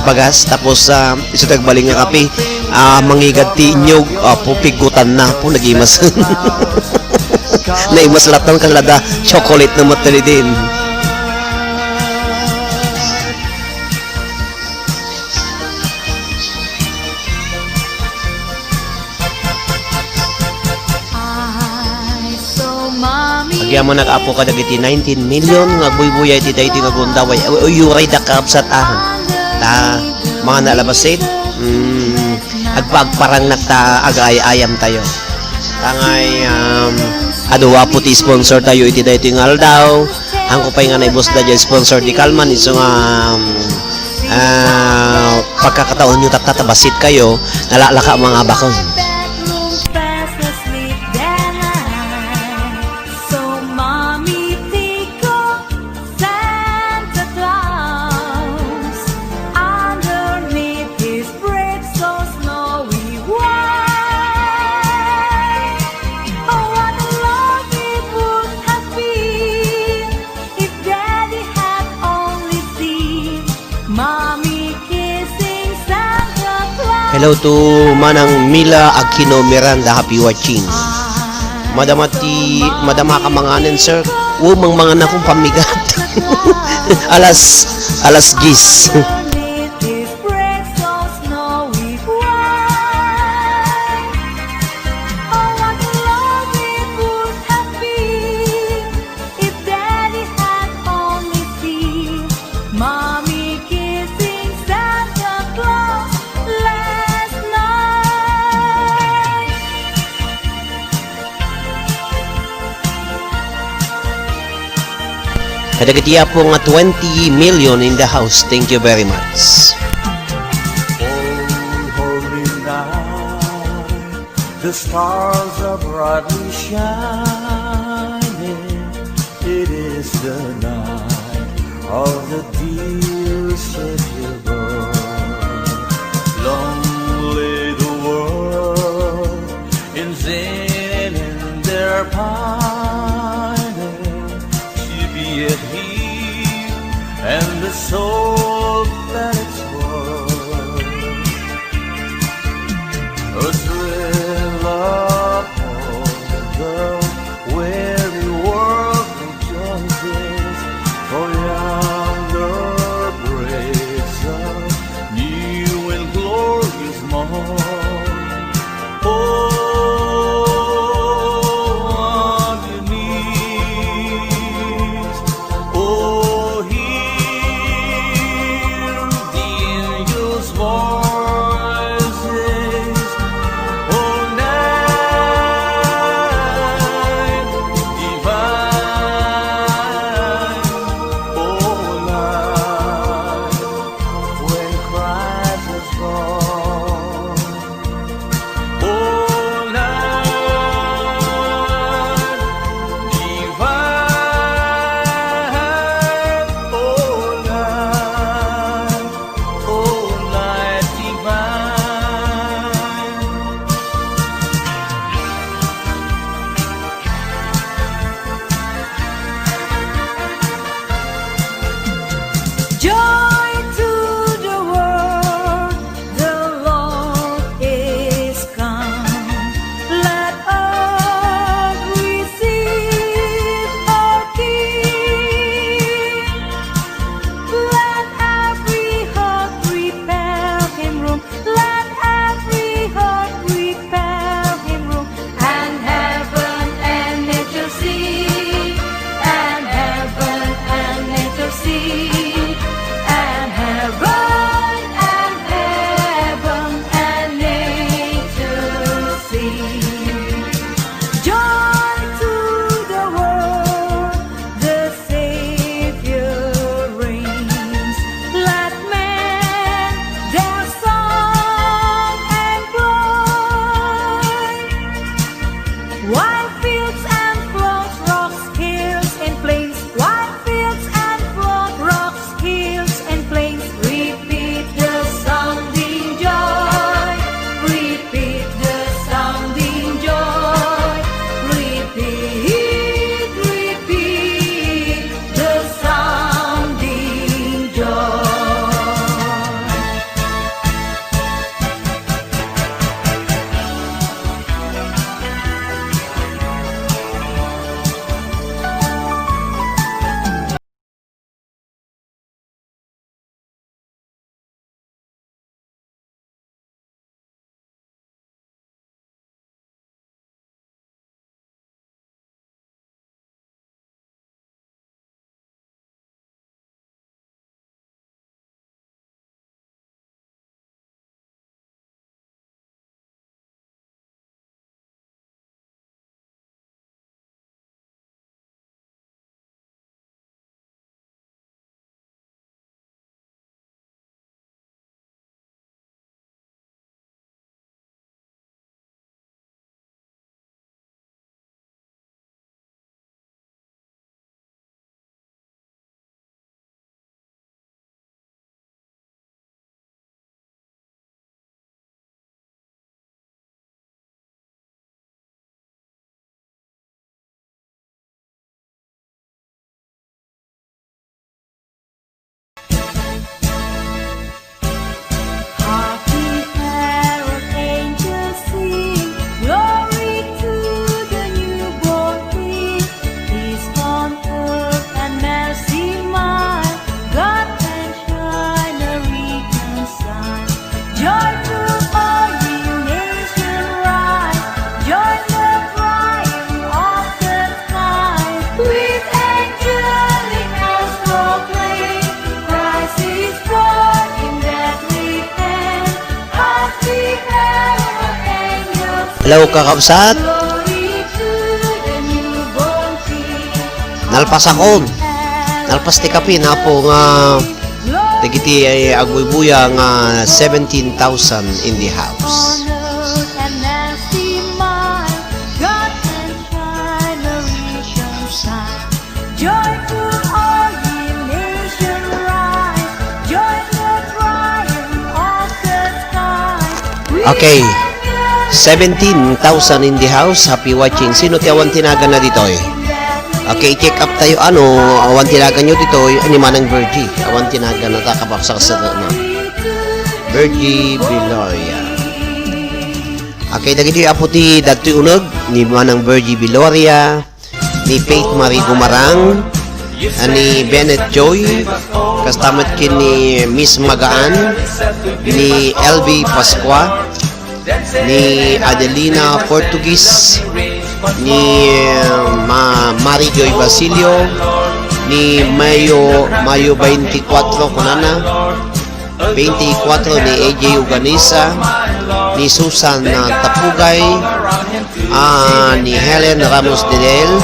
bagas, tapos, ah, isu tagbaling nga kape, ah, mangigad ti inyog, ah, pupigutan na, po, nagimas. Naimas latta, kasla da, chocolate na matali din. Agyamanak, Apo, kadagiti nineteen million nga buybuya iti daytoy nga gundaway. Uy, uray da, kabsat, ah. Ta, mga nalabasit. Mm, agpaagparangnak ta agaay-ayam tayo. Tangay, um, adu, Apo, ti sponsor tayo iti daytoy nga aldaw. Haanko pay nga naibus da dyan sponsor di Kalman, isu nga, um, ah, pagkakataon nyo tatta, ta bassit kayo, nalalaka mga bakon. So, Mommy, take off Santa Claus underneath his bread so snowy white. Oh, what a love it would have been if Daddy had only seen Mommy kissing Santa Claus. Hello to Manang Mila Aquino Miranda, happy watching. Madama ti, madama ka manganen, sir? O, mangmangan akong pamigat. Alas, alas diyes. If Daddy had only seen Mommy kissing Santa Claus last night. Kadagiti Apo nga twenty million in the house. Thank you very much. Oh, holy night, the stars are brightly shining. It is the night of the dear Savior born. Long lay the world in sin and in their pining, to be at Him and the soul that its worth. A thrill upon the weary world rejoices, for yonder Hello, kakabsat. Nalpasakon. Nalpas ti kape, napo nga dagiti ay agbuybuya nga seventeen thousand in the house. Joy to all ye nations rise, joy the triumph of the sky. Okay. Seventeen thousand in the house. Happy watching. Sino ti awan ti naganna ditoy? Okay, check up tayo. Ano, awan ti naganyo ditoy? Ni Manang Virgie. Awan ti naganna ta kapaksaksakna. Virgie Biloria. Okay, dagiti apo ti dagitoy uneg ni Manang Virgie Biloria, ni Faith Marie Gumarang, ni Bennett Joy, kasta met ken ni Miss Magaan, ni L B Pascua, ni Adelina Portuguese, ni, uh, Ma-, Mary Joy Basilio, ni Mayo, Mayo twenty-four, kunana, twenty-four ni A J Uganisa, ni Susan, ah, Tapugay, ah, ni Helen Ramos Dedel,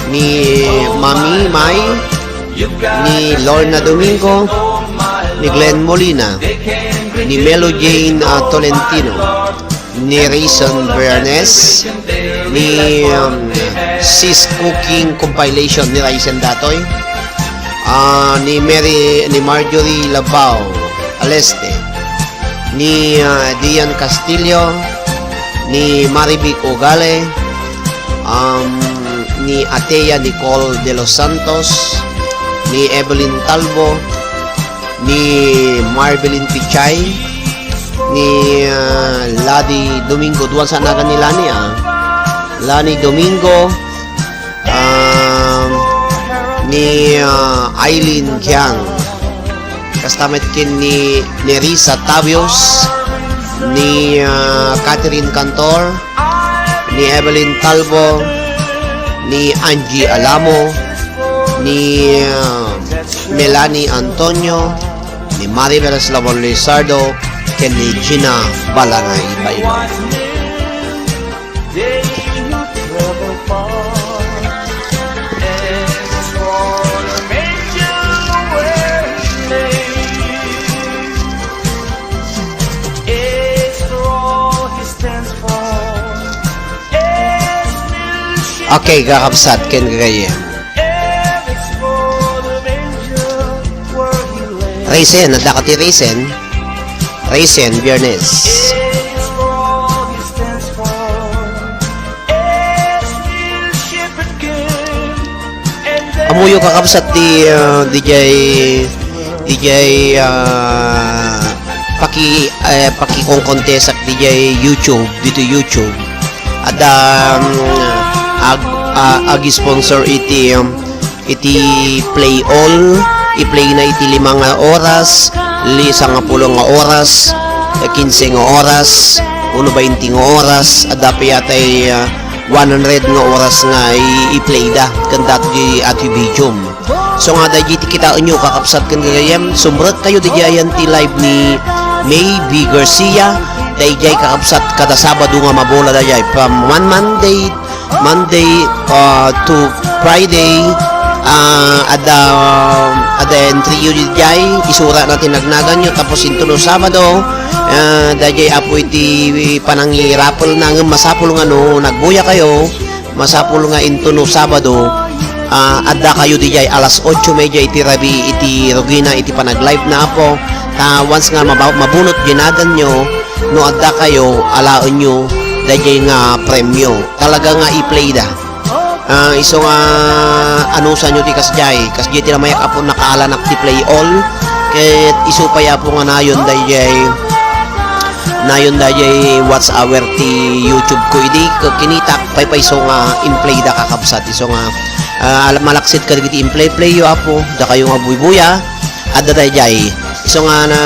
ni Mami Mai, ni Lorna Domingo, ni Glenn Molina, ni Melo Jane, ah, Tolentino, ni Rayson Bernes, ni, um, Sis Cooking Compilation ni Rayson datoy, ah, ni Mary, ni Marjorie Labao Aleste, ni, ah, Dian Castillo, ni Marivic Ogale, um, ni Atea Nicole de los Santos, ni Evelyn Talbo, ni Marvelin Pichay, ni, ah, Ladi Domingo, duan sa nagan ni Lani, ah. Lani Domingo, um, ni, ah, Aileen Giang. Kasta met ken ni Nerissa Tabios, ni, ah, Catherine Cantor, ni Evelyn Talbo, ni Angie Alamo, ni, ah, Melanie Antonio, ni Maribel Eslabon Lizardo, ken ni Gina Balangay Bailo. Okay, kakabsat ken gagayyem. Raisin, adda ka ti raisin? Raisin, Biyernes. Ammoyo, kakabsat, ti, ah, D J, D J, ah, paki-, eh, pakikongkontesak D J YouTube, dito YouTube. Adda, um, ag-, ah, ag-sponsor iti, um, iti Play All, i-play na iti lima nga oras, li-, sangapulo nga oras, eh, kinse nga oras, uno bainti nga oras, adda pay yatay, ah, one hundred nga oras nga i-, i-play da, ken datoy di ati Bidiom. So nga, daydi ti kitaenyo, kakabsat ken gagayyem, sumrek kayo daydi ayan ti live ni May B Garcia, daydi kakabsat kada Sabado nga mabola daydi, from one Monday, Monday, uh, to Friday, uh, adda, adda entry yu daydi, isura na ti nagnaganyo, tapos intono Sabado, uh, daydi apo iti panangirapel na ngem masapul nga no nagbuya kayo, masapul nga intono Sabado, ah, adda kayo daydi alas otso y media iti rabii iti rugina iti panag-live na, apo. Ta once nga maba-, mabunot daydi naganyo, no adda kayo, alaenyo daydi nga premyo. Talaga nga i-play da. Ah, isu nga anusanyo ti kasdiay. Kasdiay ti namayak, apo, nakaalanak ti Play All. Ket isu pay, apo, nga nayon daydi Nayon daydi watch hour ti YouTube ko idi, k-, kinitak, paypayso nga in-play da, kakabsat. Isu nga, ah, malaksid kadagiti in-play-play yo, apo, dakayo nga buybuya, adda daydi. Isu nga na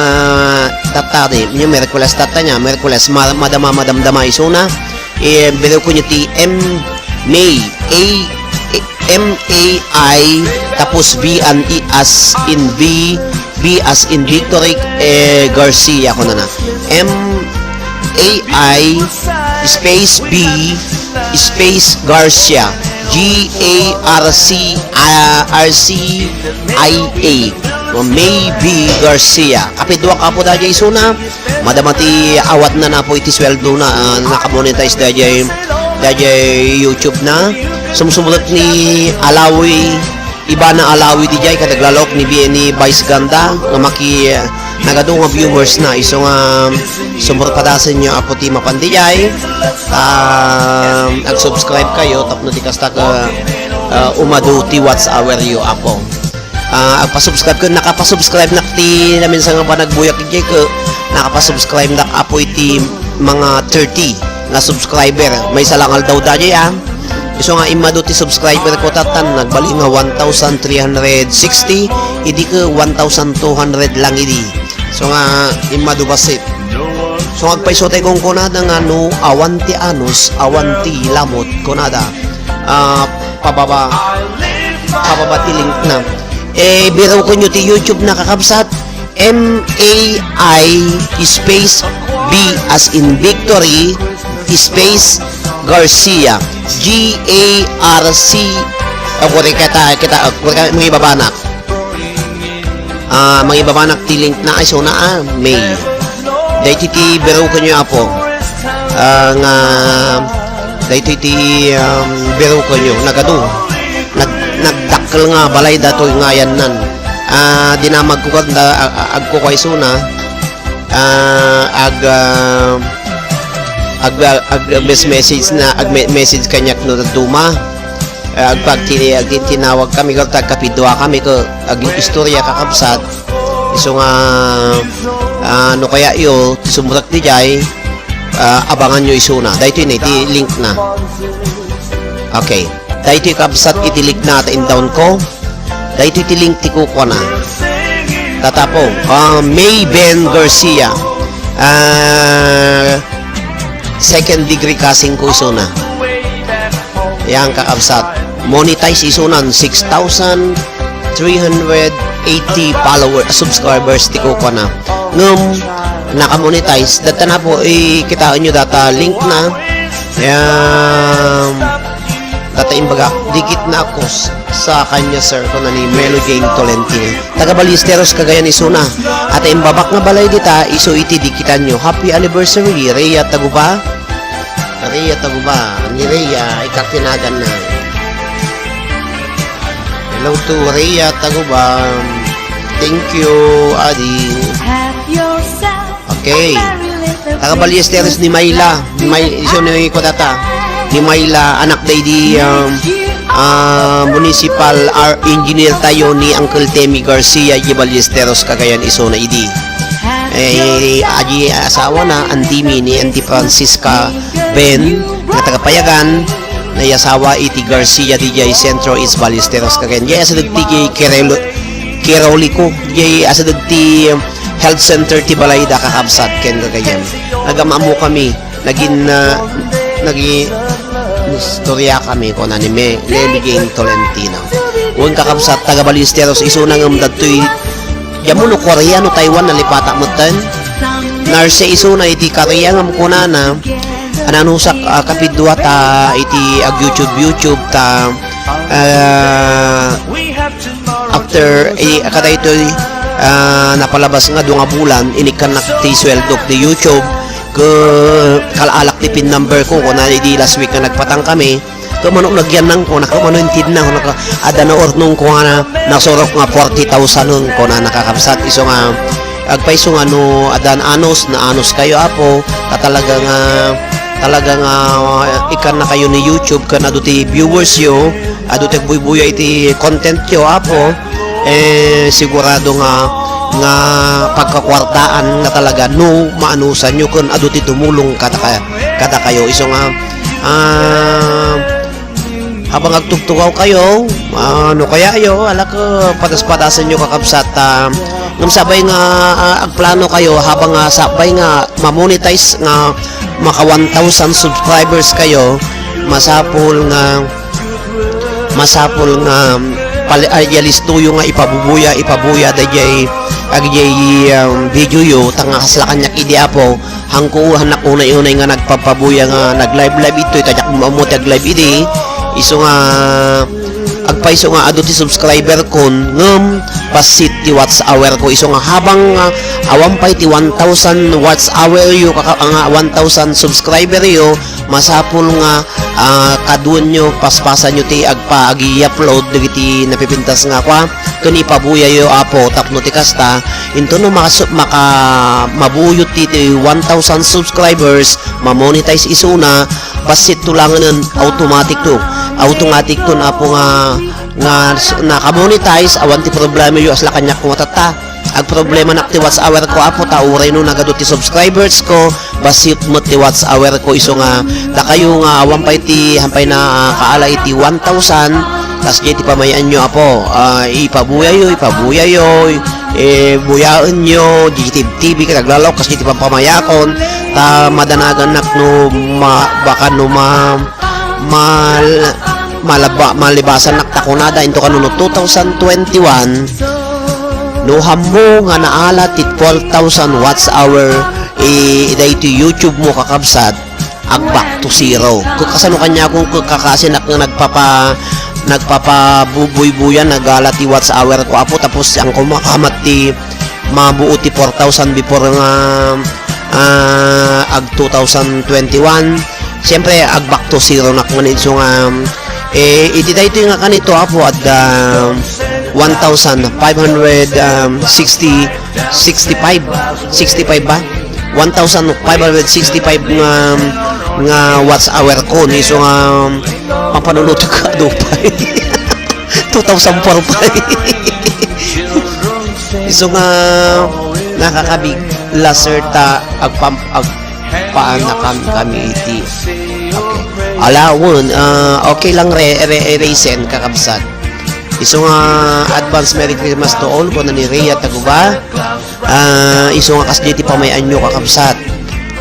tattari, ni Miyerkules tatta nia, Miyerkules, ma-, madama, madamdama isuna, eh, biro ko ti M, May, A, M A I, tapos V and E as in V, V as in Victory, eh, Garcia, kunana. M, A I space B space Garcia. G A R C, ah, R C I A. O, May B Garcia. Kapidua ka po daydiay isuna. Madama ti awatna, Apo, iti sueldona, ah, nakamonetize daydiay, daydiay YouTube na. Sumsumrek ni Alawi, Ivana Alawi diay, ket aglalok ni bi-, ni Vice Ganda, nga maki-, nagadu nga viewers na. Isu nga sumurpadasenyo, Apo, ti mapan diay. Ah, ag-subscribe kayo tapno ti kasta, ah, ah, umadu ti watch hour yo, Apo. Ah, agpa-subscribe ken nakapa-subscribe nak ti naminsan nga panagbuyak diay, ket nakapa-subscribe nak, Apo, iti mga thirty nga subscriber. Maysa lang aldaw daydiay, ah. Isu nga immadu ti subscriber ko tatan, nagbali nga one thousand three hundred sixty, idi ket one thousand two hundred lang idi. Isu nga immadu bassit. So, agpayso tay kunkunada nga no awan ti anus, awan ti lamot, kunada. Ah, pababa, pababa ti link na. Eh, birukenyo ti YouTube na, kakabsat. M A I space B as in victory, space Garcia. G A R C. Ako rin kita, kita, ako rin mangibabanak. Ah, mangibabanak ti link na, ay, so na, ah, May. Daytoy ti birukenyo, Apo. Ah, nga, daytoy ti, um, birukenyo, nagadu. Nag-, nagdakkel nga balay datoy nga ayannan. Ah, dinamag ko kanda, a-, a-, agko kay suna. Ah, ag, ah, ag, ag, ag-, mes-, message na, ag-, me-, message kaniak no dadduma. Ah, agpagti-, agtintinawag kami, ket agkapidua kami, ket ag-istorya, kakabsat. Isu nga, ah, no kaya yo, sumrek diay, ah, abangan yo isuna. Daytoy na, iti link na. Okay. Daytoy, kabsat, iti link na, ta indown ko. Daytoy ti link ti kukuana. Tatapo, ah, May Ben Garcia. Ah, second degree cousin ko isuna. Yan, kakabsat. Monetize isunan, six thousand three hundred eighty follower, subscribers ti kukuana. Ngem, naka-monetize. Data na po, ikitaenyo data link na. Yan. Data imbagak, dikit na ako s-, sa kanya, sir, kuna ni Melo Jane Tolentino. Taga Ballesteros, Cagayan, isuna. At imbabak nga balay dita, isu iti dikitanyo. Happy anniversary, Rhea Taguba. Rhea Taguba, ni Rhea, ikakinagan na. Hello to Rhea Taguba. Thank you, Adi. Have yourself Okay. Taga Ballesteros ni Mayla. Ni May-, isu ni ko data. Ni Mayla, anak day di, um, ah, municipal ar-, engineer tayo ni Uncle Temi Garcia, di Ballesteros, Cagayan, isuna idi. Eh, adi asawa na, Auntie Mi ni Auntie Francisca Ben, nga taga Payagan, na asawa iti Garcia, di jay Centro East Ballesteros, Cagayan. Jay asideg ti Kirelo-, Kiroliko, jay asideg ti health center ti balay da, kakabsat, ken gagayyem. Nagam-ammo kami, nagin-, ah, nagi-, istorya kami, kuna ni Me-, Lely Jane Tolentino. Wen, kakabsat, taga Ballesteros, isuna ngem dagtoy, diammo no Korea, no Taiwan, nalipatak metten. Nurse isuna iti Korea ngem kunana, ananusak, ah, kapidua ta iti ag-YouTube, YouTube ta, ah, After, eh, kadaytoy, ah, napalabas nga dua nga bulan, inikkannak ti sueldok ti YouTube, ke-, kal-alak ti pin number ko, kuna idi last week nga nagpatang kami, ke mano nagyannang ko, naka mano intidna ko, naka, adda na urnong ko nga na, nasurok nga forty thousand ko na nakakabsat, isu nga, agpayso nga no, addan anus, na anus kayo, Apo, ta talaga nga, talaga nga, ah, ikkanna kayo ni YouTube, ken adu ti viewers yo, adu ti agbuybuya iti content yo, Apo, eh, sigurado nga, nga pagkakuartaan nga talaga no maanusan yo ken adu ti tumulong kada ka-, kada kayo. Isu nga, ah, habang agtugtugaw kayo, ah, no kaya yo, alak, eh, padas-padasen yo kakabsat, ah, ngem sabay nga, ah, agplano kayo habang nga sabay nga ma-monetize nga maka one thousand subscribers kayo, masapul nga Masapul nga pali-, ay, alistoyo nga ipabubuya, ipabuya dayjay, agjay, um, video yo, ta nga kasla kaniak idi, Apo, Hangko, hannak unay-unay nga nagpapabuya nga nag-live-live itoy, ta diak ammo ti ag-live idi. Isu nga agpayso nga adu ti subscriber kon, ngem bassit ti watch hour ko. Isu nga habang, ah, awan pay ti one thousand watch hour yo, kaka-, nga one thousand subscriber yo, masapul nga, ah, kaduenyo, paspasanyo ti agpa-, agi-upload dagiti napipintas nga kua, ken ipabuyayo, Apo, tapno ti kasta, intono makasu-, maka-, mabuyo ti, ti one thousand subscribers, ma-monetize isuna, bassit to langen, automatic to. Automatic to, Apo, nga, nga s-, naka-monetize, awan ti problema yo, asla kaniak koma tatta. Agproblemanak ti watch hour ko, Apo, ta uray no nagadu ti subscribers ko, bassit met ti watch hour ko, isu nga, dakayo nga awan pay ti, hampay na, ah, kaala iti one thousand, kasdiay ti pamayaanyo, Apo. Ah, ipabuyayo, ipabuyayo, eh, buyaenyo, G T V, T V, ket aglalawag, kasdiay ti pampamayakon, ta madanagannak no ma-, baka no ma-, mal-, malaba-, malibasannak ta kunada into kano no two thousand twenty-one, no hammo nga naala ti four thousand watch hour, i-, daytoy YouTube mo, kakabsat, ag-back to zero. Ket kasano kaniakon ket kakasinak nga nagpapa-, nagpapabubuybuyan, nagala ti watch hour ko, Apo, tapos ang kumakamat ti mabuo ti four thousand before nga, ah, ag two thousand twenty-one. Siyempre, ag-back to zero nak man isu nga, eh, iti daytoy nga kanito, Apo, adda one thousand five hundred, um, sixty, sixty-five, sixty-five ba? One thousand five hundred sixty-five nga, nga watch hour ko, ni isu nga pampanunutok ka, adu pay. Two thousand four pa. Isu nga nakakabig, laser ta agpam-, agpaanakan kami iti. Okay. Ala, wen, ah, okay lang re-, re-, Raisin, kakabsat. Isu nga advance Merry Christmas to all, kuna ni Rhea Taguba. Ah, isu nga kasdi ti pamay-anyo, kakabsat.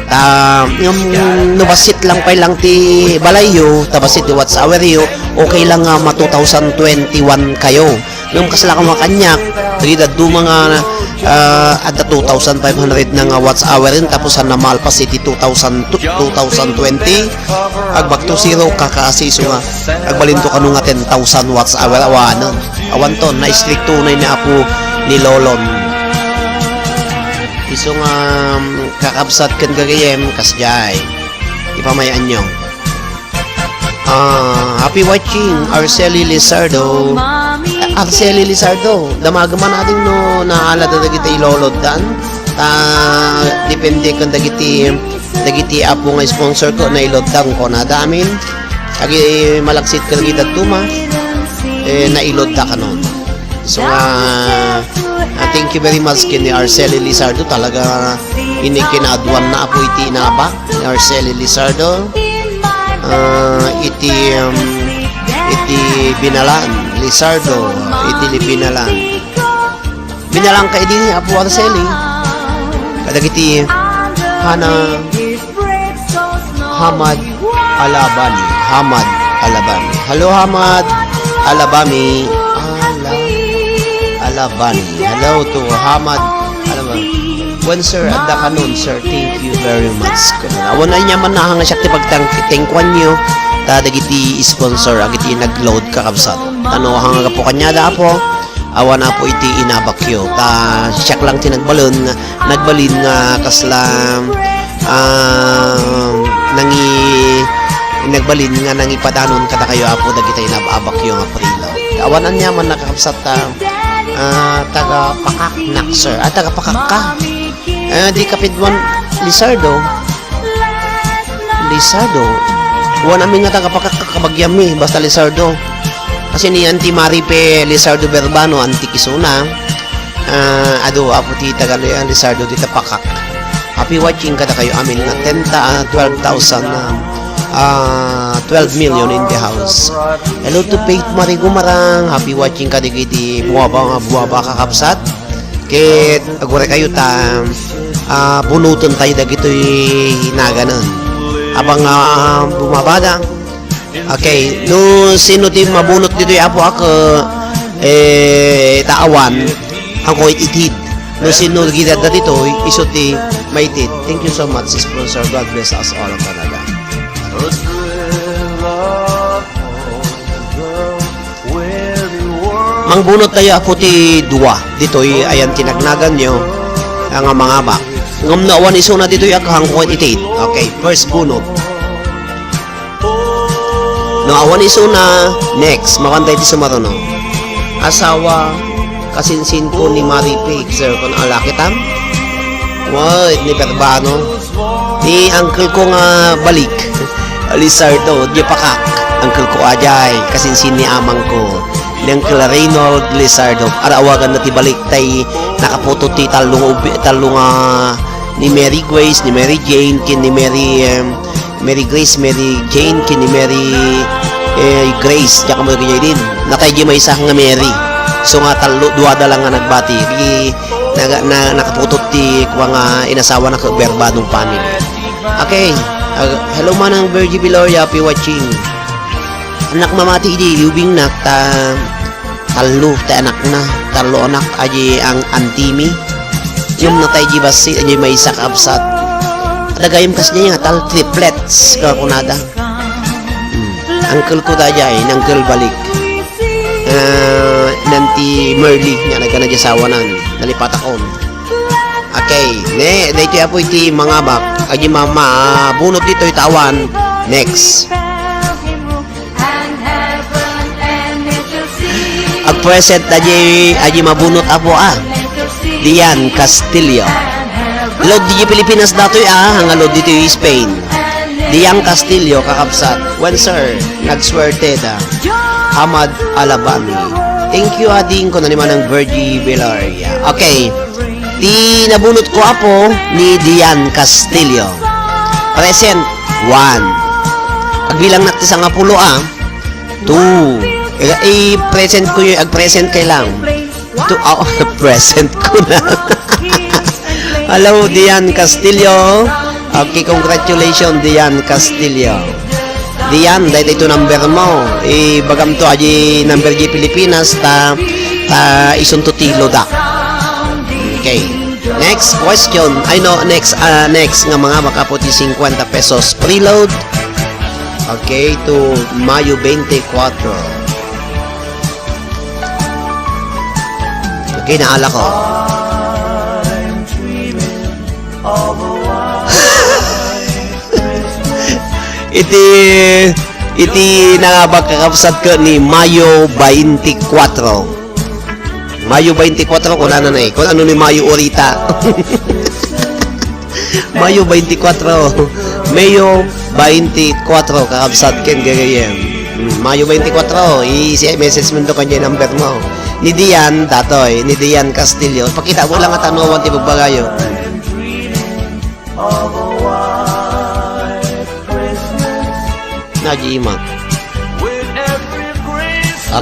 Ta, ngem, no bassit lang pay lang ti balayyo, ta bassit ti watch hour yo, okay lang nga ma two thousand twenty-one kayo. Ngem kasla koma kaniak, dagiti dadduma nga, ah, adda two thousand five hundred na nga watch hour, tapos saan na malpas iti two thousand, two thousand twenty, ag-back to zero, kakaasi isu nga, agbalinto kano nga ten thousand watch hour, awanen. Awanton, na-stricto unay ni Apo ni Lolon. Isu nga, um, kakabsat ken gagayyem, kasdiay. Ipamay-anyo. Ah, happy watching, Arceli Lizardo. Arceli Lizardo, damagem man ading no naala da dagiti iloloddan. Ta, depende ken dagiti, dagiti apo nga sponsor ko, nailodda, kunada amin. Agi malaksid ken dagiti dadduma, eh, nailodda kanon. So nga, ah, thank you very much ken ni Arceli Lizardo. Talaga, inikinaduan na apo iti inabak ni Arceli Lizardo. Ah, iti, um, iti binalan, Lizardo, iti binalan. Binalan ka idi, Apo Arceli. Kadagiti Hana Hamad Alabani. Hamad Alabani. Hello, Hamad Alabani. Ala-, Alabani. Hello to Hamad Alabani. Wen, sir, adda kanon, sir. Thank you very much. Awan ania man nahanga siak ti pagtang-, tengkuanyo. Ta dagiti sponsor, agiti nag-load, kakabsat. Tano hanga gapu kaniada, Apo. Awan, Apo, iti inabakyo. Ta siak lang ti nagbalin, nagbalin nga kasla, ah, nangi-, nagbalin nga nangipadanon kadakayo, Apo, dagiti inab-abakyo nga preload. Awan ania man nakakabsat ta, ah, taga Pakak nak, sir. Ah, taga Pakak ka. Eh, di kapiduan, Lizardo. Lizardo. Wen amin nga taga Pakak, kabagianmi, basta Lizardo. Kasi ni Auntie Maripe Lizardo Berbano, antik isuna. Ah, adu, apo ti taga Li-, Lizardo dita Pakak. Happy watching kadakayo amin nga ten ta-, ah, twelve thousand, ah, ah, twelve million in the house. Hello to Faith Marie Gumarang. Happy watching kadagiti bumaba nga bumaba, kakabsat. Ket aguraykayo ta, ah, bunoten tayo dagitoy naganen. Apang, ah, bumabada. Okay, no sino ti mabunot ditoy, Apo, ak, eh, ta awan, angko it-, itid. No sino gidadda ditoy, isu ti United. Thank you so much, sponsor. God bless us all talaga. Mangbunot tayo, apo, ti dua. Ditoy ayan tinagnagan nyo, nga mangabak. Ngem no awan isuna ditoy, a, kaangko iti. Okay, first bunot. No awan isuna, next, mapantayo ti sumaruno. Asawa, kasinsinko ni Mari Pig, sir, kun alakitam? Wa, ni Perbano. Ni uncle ko nga balik, Lizardo, di pakak. Uncle ko ajay, kasinsin ni amangko. Ni Uncle Reynold Lizardo. Ara awagan na ti balik, tay nakaputot ti tallo nga ubi-, tallo nga ni Mary Grace, ni Mary Jane, ken ni Mary, em, Mary Grace, Mary Jane, ken ni Mary, eh, Grace, diak ammo kanya din. Natay di maysa nga Mary. So nga tallo, duada lang nga nagbati. Di, naga-, na, nakaputot ti kua nga inasawa na ket Berbadong family. Okay. Ah, hello, Manang Virgie Viloria, happy watching. Annak mamati idi, ubingnak, ta tallo ti anakna, tallo anak, adi ang antimi. Ngem natay di bassit, adi maysa, kabsat. Adda gayam kasdiay nga tal, triplets, ka kunada. Hmm. Uncle ko daydiay, ni Uncle Balik. Ah, nanti Merly, nga nagana di asawanan, nalipatakon. Okay, ne, daytoy apo iti mangabak. Adi ma-, mabunot ditoy ta awan. Next. Agpresent adi, adi mabunot apo, a. Dian Castillo. Load di Pilipinas datoy, a, nga load ditoy Spain. Dian Castillo, kakabsat. Wen, sir, nagswerte da. Hamad Alabami. Thank you, ading, kuna ni Manang Virgie Velaria. Okay. Ti nabunot ko, apo, ni Dian Castillo. Present, one. Agbilangnak ti sangapulo, a. Two. I-, i-present ko yun, ag-present kay lang. Two, ah, present ko na. Hello, Dian Castillo. Okay, congratulations, Dian Castillo. Dian, dayta ito number mo. Ibagam to, adi number di Pilipinas, ta, ta isunto ti loadak. Okay. Next question. Ay, no, next, ah, next nga mangabak apo ti singkwenta pesos preload. Okay, to Mayo twenty-four. Okay, naala ko. Iti, iti nangabak, kakabsat, ket ni Mayo twenty-four. Mayo twenty-four, kunana na eh. Kun ano ni Mayo orita. Mayo twenty-four. Mayo twenty-four, kakabsat ken gagayem. Hmm, Mayo twenty-four, i-message mo to kanya number mo. Ni Dian, datoy, ni Dian Castillo. Pakita mo lang at ano, ti bagbagayo. Naji ima.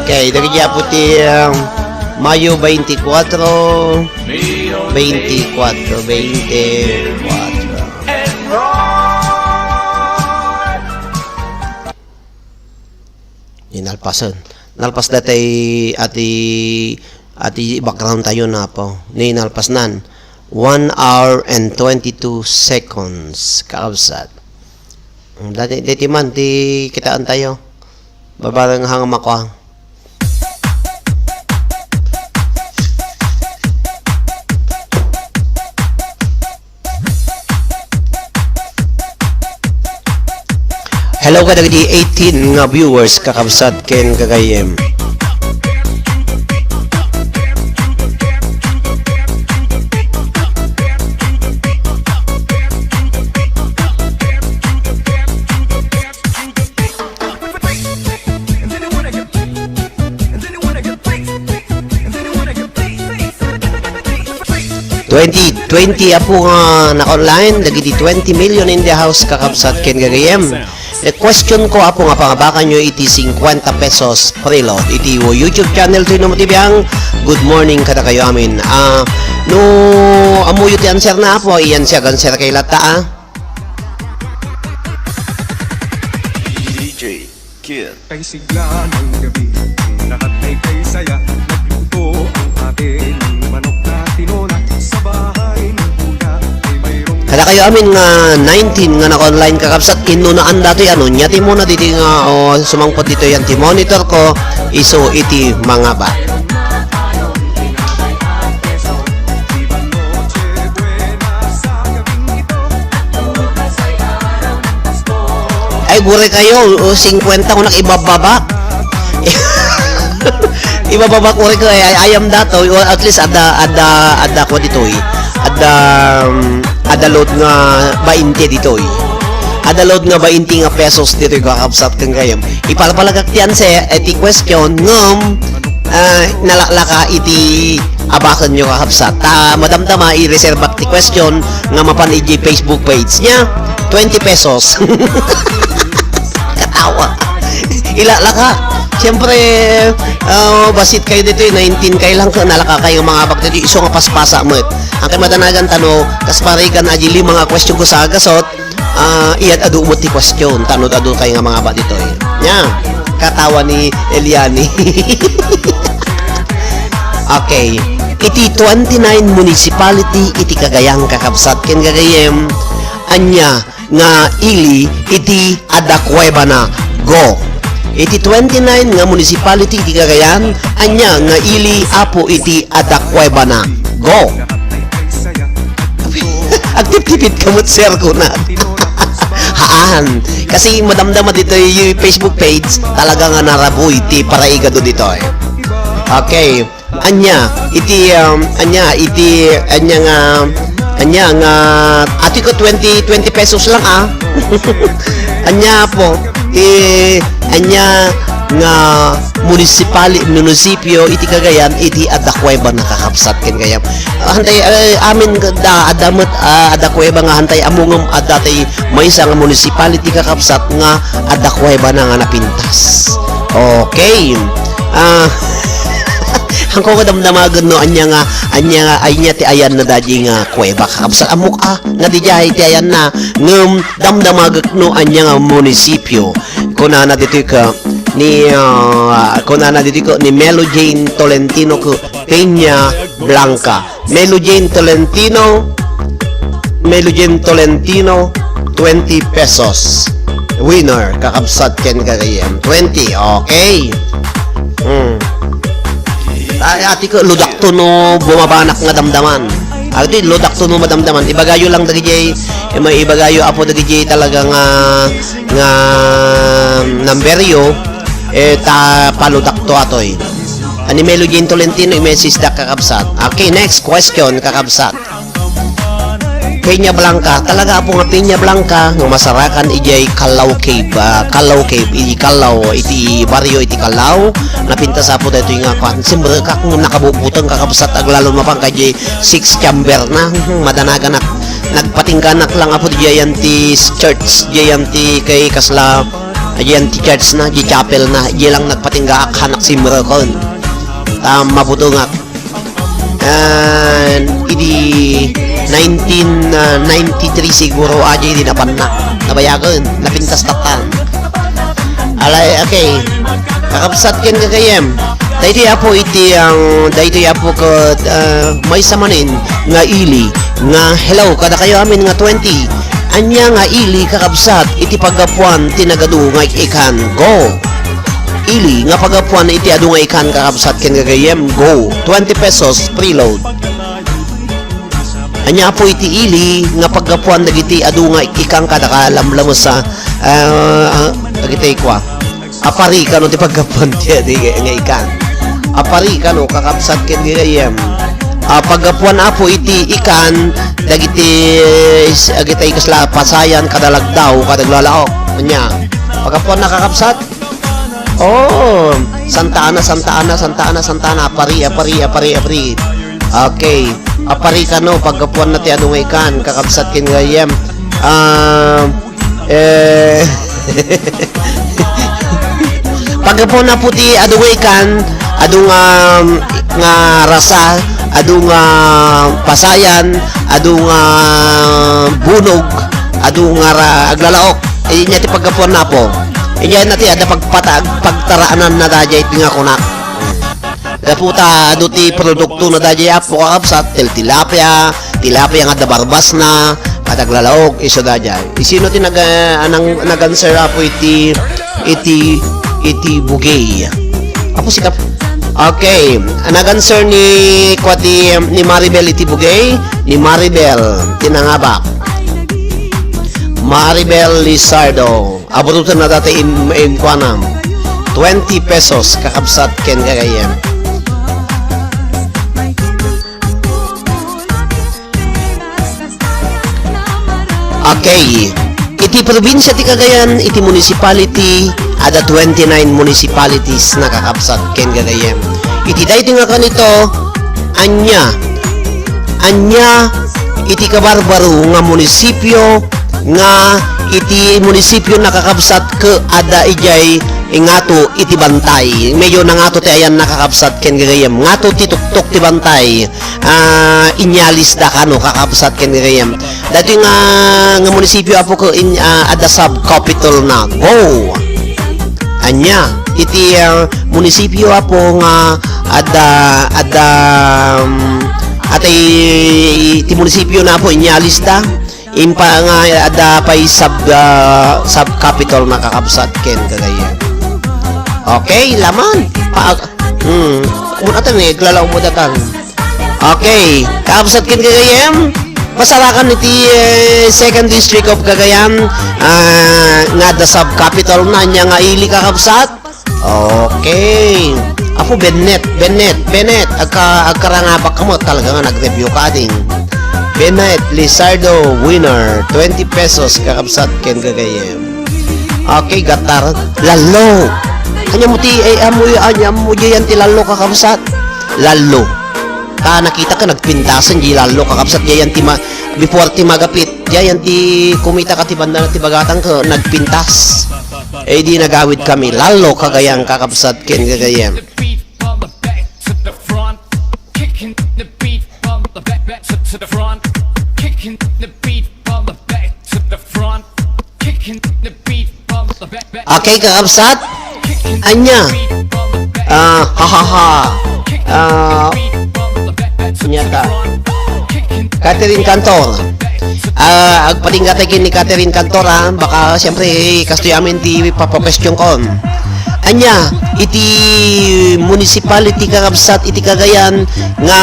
Okay, dagiti apo ti, um, Mayo twenty-four, twenty-four, twenty-four. Inalpasen. Nalpas datay ati, ati background tayo na po. Ni nalpas nan. One hour and twenty-two seconds. Kakabsat. Dati, dati man, ti kitaan tayo. Babareng hang makwa. Hello kadagiti eighteen nga viewers, kakabsat ken gagayyem. Twenty, twenty apo nga naka-online, dagiti twenty million in the house, kakabsat ken gagayyem. The question ko, apo, nga pangabakanyo iti singkwenta pesos preload iti YouTube channel ti Numo T V ang Good Morning kadakayo amin. Ah, no, ammoyo ti answer na, apo, i-answer, answer kay latta, ah. D J Kid. Kay sigla ng gabi, lahat ay kay saya. Nagluto ang ate ng manok na tinola. Sa bahay ng kuya ay mayroong Kadakayo amin nga nineteen nga naka-online, kakabsat, inunaan datoy, ano, nia ti muna ditoy nga, o, sumangpet ditoy yan ti monitor ko, isu iti mangaba. Ay, gure kayo, o, singkwenta ko nak ibababa. Ibababa ko rin ko, eh, I, I am that, oh, or at least ada, ada, ada ko ditoy. Ada, um, ada load nga bainte ditoy. Ada load nga bainte nga pesos ditoy, kakabsat, ken gayam. Ipalpalagak ti answer, eh, ti question, ngem, ah, nalaklaka iti abakenyo, kakabsat. Ta, madamdama, i-reserve ti question nga mapan iti Facebook page nia. Twenty pesos. Katawa. Ila laka. Siyempre, ah, basit kayo ditoy, nineteen kayo lang, nalaka kayo mangabak ditoy, isu nga paspasa met. Ang kay madanagan tano, kas parigan, aji lima nga question ko sa agasot, ah, iyat adu met ti question, tano adu kayo nga mangabak ditoy. Nia, katawa ni Eliani. Okay. Iti twenty-nine municipality iti Cagayan, kakabsat ken gagayem, ania nga ili iti adda kuwebana? Go. Iti twenty-nine nga municipality iti Cagayan, ania nga ili apo iti adda kuwebana? Go. Agtiptipid ka met, sir, kuna. Haan. Kasi madamdama ditoy Facebook page, talaga nga narabuy ti paraigado ditoy. Okay. Ania, iti, um, ania, iti, ania nga, ania nga, ati ko twenty, twenty pesos lang, ah. Ania po, eh, ania nga munisipali-, munisipyo iti Cagayan, iti adda kuweba, nakakabsat ken gayam. Hantay, eh, amin da, adda met, ah, adda kuweba nga hantay ammom, adda tay maysa nga municipality, kakabsat, nga adda kuwebana nga napintas. Okay. Ah, haanko nga damdamagen no ania nga, ania nga, ania ti ayanna daydi nga kuweba, kakabsat. Ammok a, nga diay ti ayanna, ngem damdamagek no ania nga munisipyo. Kunana ditoy ka ni, ah, kunana ditoy ka ni Melo Jane Tolentino ka Peña Blanca. Melo Jane Tolentino, Melo Jane Tolentino, twenty pesos. Winner, kakabsat ken gagayem. Twenty, okay. Hmm. Ay, ati ko, ludakto no bumabanak nga damdaman. Ati, ludakto no madamdaman. Ibagayo lang dagiti, may ibagayo apo dagiti talaga nga, nga numberyo, eh, ta paludakto atoy. Ani Melo Jane Tolentino, i-message da, kakabsat. Okay, next question, kakabsat. Peña Blanca, talaga apo nga Peña Blanca, nga masarakan idiay Callao Cave, ah, Callao Cave, iti Callao, iti barrio iti Callao, napintas apo daytoy nga kuan, simrekak, nakabubuteng, kakabsat, aglalo mapan kay six chamber na, hmm, madanaganak, nagpatingganak lang apo diay ti church, diay ti kay kasla, diay ti church na, di chapel na, diay lang nagpatinggaak, hanak simrekon. Ta mabutengak. And idi nineteen ninety-three siguro, aja idi napannak. Nabayagen, napintas taktan. Alay, okay. Kakabsat ken gagayem. Daytoy apo iti ang, daytoy apo ket, ah, maysa manen nga ili nga, hello, kadakayo amin nga twenty. Ania nga ili, kakabsat, iti paggapuan ti nagadu nga ik-ikan? Go. Ili nga paggapuan iti adu nga ikan, kakabsat ken gagayem. Go. Twenty pesos, preload. Ania apo iti ili nga paggapuan dagiti adu nga ik-ikan kada kalamlames a, ah, ah, dagiti kua? Apari kano ti paggapuan ti adu nga ikan? Apari kano, kakabsat ken gagayem? Ah, paggapuan apo iti ikan dagiti, dagiti kasla pasayan, kada lagdaw, kada aglalaok. Ania? Paggapuan na, kakabsat? Oh, Santa Ana, Santa Ana, Santa Ana, Santa Ana, apari, apari, apari, apari. Okay. Apari kano, paggapuan na ti adu nga ikan, kakabsat ken gagayem. Ah, eh, paggapuan na po ti adu nga ikan, adu nga, nga rasa, adu nga pasayan, adu nga bunog, adu nga ra-, aglalaok. Ania ti paggapuan na po. Ania na ti adda pagpatag, pagtaraanan na daydiay ti nga kunak. Gapu ta adu ti produkto na daydiay apo, kakabsat, til-, tilapia, tilapia nga adda barbas na, Taglalaog, isu daydiay. Isino ti nag-, ah, nang-, nag-answer, Apo, iti, iti, iti bugey? Apo, si Kap-, okay. Nag-answer ni, kwa ti, ni Maribel iti bugey? Ni Maribel, ti nangabak. Maribel Lizardo. Aburutenna dayta im-, imkuanam. Twenty pesos, kakabsat ken gagayyem. Okay. Iti probinsia ti Cagayan, iti municipality, adda twenty-nine municipalities, kakabsat ken gagayyem. Iti daytoy nga kanito, ania, ania iti kabarbaro nga munisipio nga iti munisipio, kakabsat, ket adda idiay ngato iti bantay. Medyo nangato ti ayanna, kakabsat ken gagayyem. Ngato ti tuktok ti bantay. Ah, inyalisda kano, kakabsat ken gagayyem. Daytoy nga, nga munisipio, Apo, ket in-, ah, adda subcapital na. Go! Ania, iti, ah, munisipio, Apo, nga adda, adda, um, ati, iti munisipio na, Apo, inyalisda. Impa nga adda pay sub, ah, subcapital na, kakabsat ken gagayyem. Okay, laman. Pa-, hmm. Umadakan, eh, aglalaw umadakan. Okay, kakabsat ken gagayyem. Pasarakan iti, eh, Second District of Cagayan, ah, nga adda subcapital na, ania nga ili, kakabsat? Okay. Apo, Bennet, Bennet, Bennet. Agka-, agkarangabak ka mo, talaga nga nag-review ka, ding. Bennet Lizardo, winner, twenty pesos, kakabsat ken gagayyem. Okay, gatar. Lallo. Ania mo ti, eh, amo, ania mo diyan ti Lallo, kakabsat? Lallo. Ta nakita ka, nagpintasan di Lallo, kakabsat, diyan ti ma-, before ti Magapit. Diyan ti kumita ka ti banda na ti Bagatang ka, nagpintas. Eh, di nagawid kami. Lallo, Cagayan, kakabsat ken gagayyem. Okay, kakabsat? Ania? Ah, ha, ha, ha. Ah, ania ta? Catherine Cantor. Ah, agpatingga tayo ken ni Catherine Cantor, ah. Baka, siyempre, eh, kastoy amin ti papa-question ko. Ania, iti municipality, kakabsat, iti Cagayan nga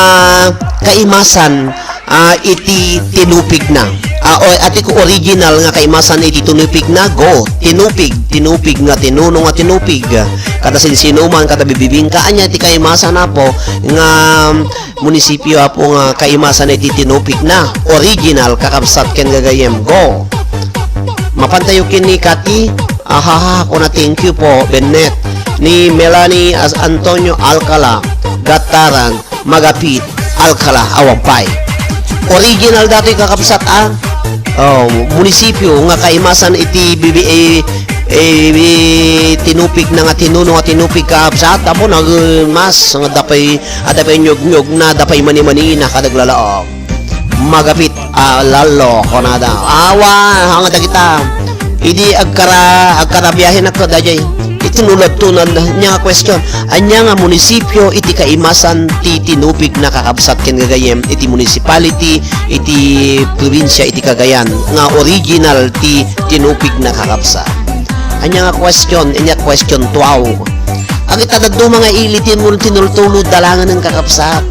kaimasan, ah, iti tinupigna. Ah, o, ati ko original nga kaimasan iti tinupigna, go. Tinupig, tinupig nga tinuno nga tinupig. Kada sinsinoman, kada bibibingka, ania ti kaimasan, Apo, nga munisipio, Apo, nga kaimasan iti tinupigna. Original, kakabsat ken gagayyem, go. Mapantayo ken ni Kati, ahaha, kuna thank you po, Bennet. Ni Melanie as Antonio Alcala, Gataran, Magapit, Alcala, awan pay. Original datoy, kakabsat, a. Oh, munisipio nga kaimasan iti B B A, eh, tinupigna nga tinuno nga tinupig, kakabsat, Apo, nagmas, nga adda pay, adda pay nyugnyugna, adda pay manimanina, kada aglalaog. Magapit a Lallo, kunada. Awan, nga dagita. Idi agkara-, agkarabiahenak daydiay. Iti nulad to na, nia nga question. Ania nga munisipio iti kaimasan ti tinupigna, kakabsat ken gagayyem, iti municipality, iti probinsia iti Cagayan nga original ti tinupigna, kakabsat? Ania nga question? Ania, question twelve. Agita dadduma nga ili ti mul-, tinultulod dalangen, kakabsat.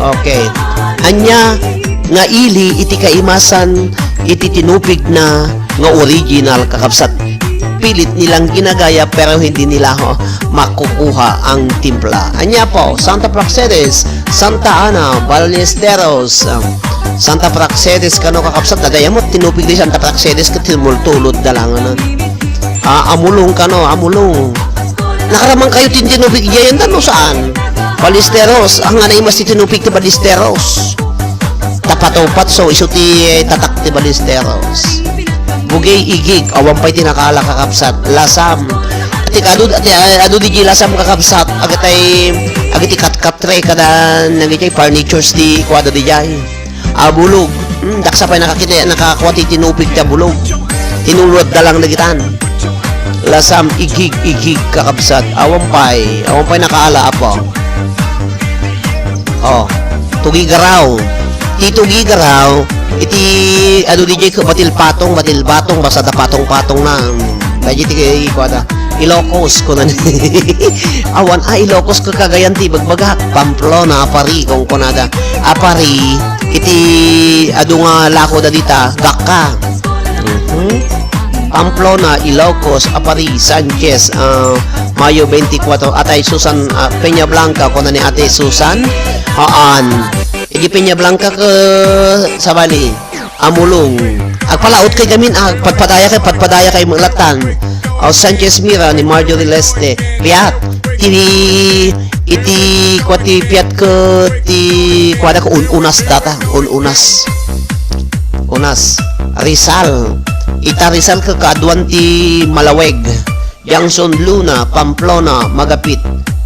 Okay. Ania nga ili iti kaimasan iti tinupigna nga original, kakabsat? Pilit nilang ginagaya pero hindi nila, ho, makukuha ang timpla. Ania po, Santa Praxedes, Santa Ana, Ballesteros, um, Santa Praxedes kano, kakabsat, nagayamot tinupig di Santa Praxedes ket tinultulod dalangen. Ah, Amulong kano, Amulong. Nakaraman kayo ti tinupig diayen, no saan? Ballesteros, ang nga naimas ti tinupig ti Ballesteros. Tapatupatso, isu ti, eh, tatak ti Ballesteros. Bugey, Igig, awan pay ti nakaala, kakabsat. Lasam. Ti adu, ti, ah, adu di Lasam, kakabsat. Agitay, agiti katkatre kada, nagitay furnitures ti kuada di jay. Abulog. Hmm, daksa pay nakakita, nakakuha ti tinupig ti Abulog. Tinulod da lang dagitan. Lasam, Igig, Igig, kakabsat. Awan pay, awan pay nakaala, Apo. Oh, Tugigaraw. Ti Tugigaraw, iti, Adu D J ko, batil patong, batil batong, basta da patong-patong na. Mm. Kaya ti kay kuwada. Ilocos ko na. Awan, ah, Ilocos ko Cagayan ti bagbagak. Pamplona, Apari, kung kunada. Apari, iti adu nga lako da dita, Gakka. Mhm. Pamplona, Ilocos, Apari, Sanchez, ah, Mayo twenty-four, Atay Susan, ah, Peña Blanca, kuna ni Ate Susan. Haan. Iti Peña Blanca ka, sabali. Amulong. Agpalaot kay gamin, agpadpadaya kay, padpadaya kay Melatan. O, Sanchez Mira ni Marjorie Leste. Piat. Ti, iti, kwa ti piat ko, ti, kwa da ko, un-, unas data. Un-, unas. Unas. Rizal. Ita Rizal ka kaaduan ti Malaweg. Jangson, Luna, Pamplona, Magapit.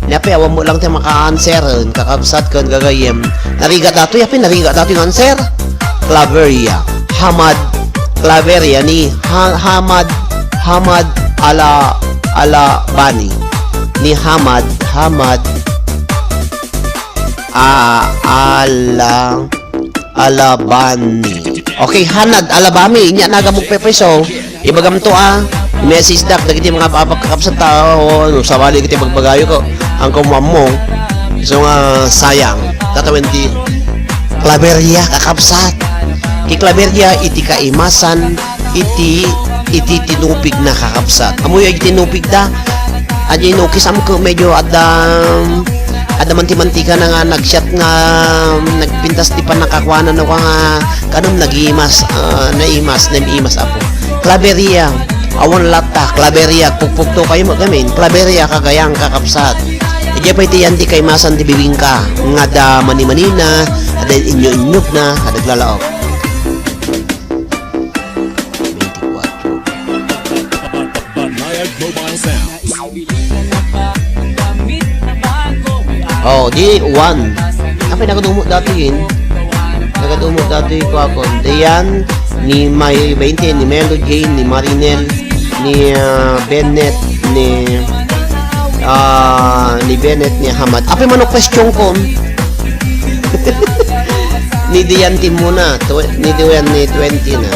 Ni apay, awan mo lang ti maka-answer, kakabsat ken gagayyem. Narigat datoy, apay, narigat datoy nga answer? Claveria. Hamad. Claveria ni Ha-, Hamad, Hamad Ala, Alabani. Ni Hamad, Hamad A-, Ala-, Alabani. Okay, Hanad Alabami, inya nagamog pepeso. Ibagam to, ah. Message dak dagiti mga pagkakabsat tao, no, sabali iti bagbagayo ko. Ang kumuam mo. So nga, sayang. Tatawen ti Claveria, kakabsat. Ti Claveria, iti kaimasan, iti, iti tinupig na kakabsat. Amoy iti tinupig da, adi no, kisam ko medyo adda, adda manti-mantika na nga nagsiat nga nagpintas ti pannakakuanan no nga kanam nagimas, ah, naimas, naimas apo. Claveria, awan latta, Claveria, pugpugto kayo magamin, Claveria, kagayang kakabsat. Idiay pay ti yan ti kaimasan ti bibingka, nga adda mani-manina, adda inyo-inyog na, adda naglalaok. Banayad Mobile Sounds. Oh, di one. Apay, nagadumo datoyen. Nagadumo datoy ko ako. Dayan, ni May twenty, ni Melo Jane, ni Marinel, ni, ah, Bennett, ni, ah, ni Bennett, ni Hamad. Apay, mano question ko? Ni Dian ti muna, tw-, ni Dian ni twenty na.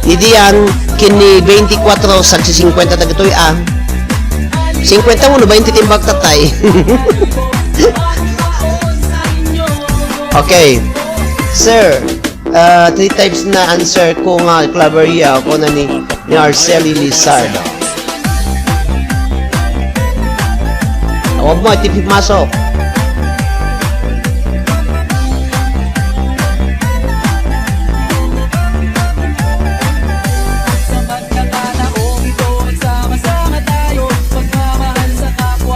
Ni Dian, ken ni twenty-four, sagsi singkwenta dagitoy, ah. Singkwenta uno, baynte timbag tatay. Okay. Sir, ah, three times na answer ko nga Claveria, ako na ni ni Arceli Lizardo. Huwag mo, tipid masok.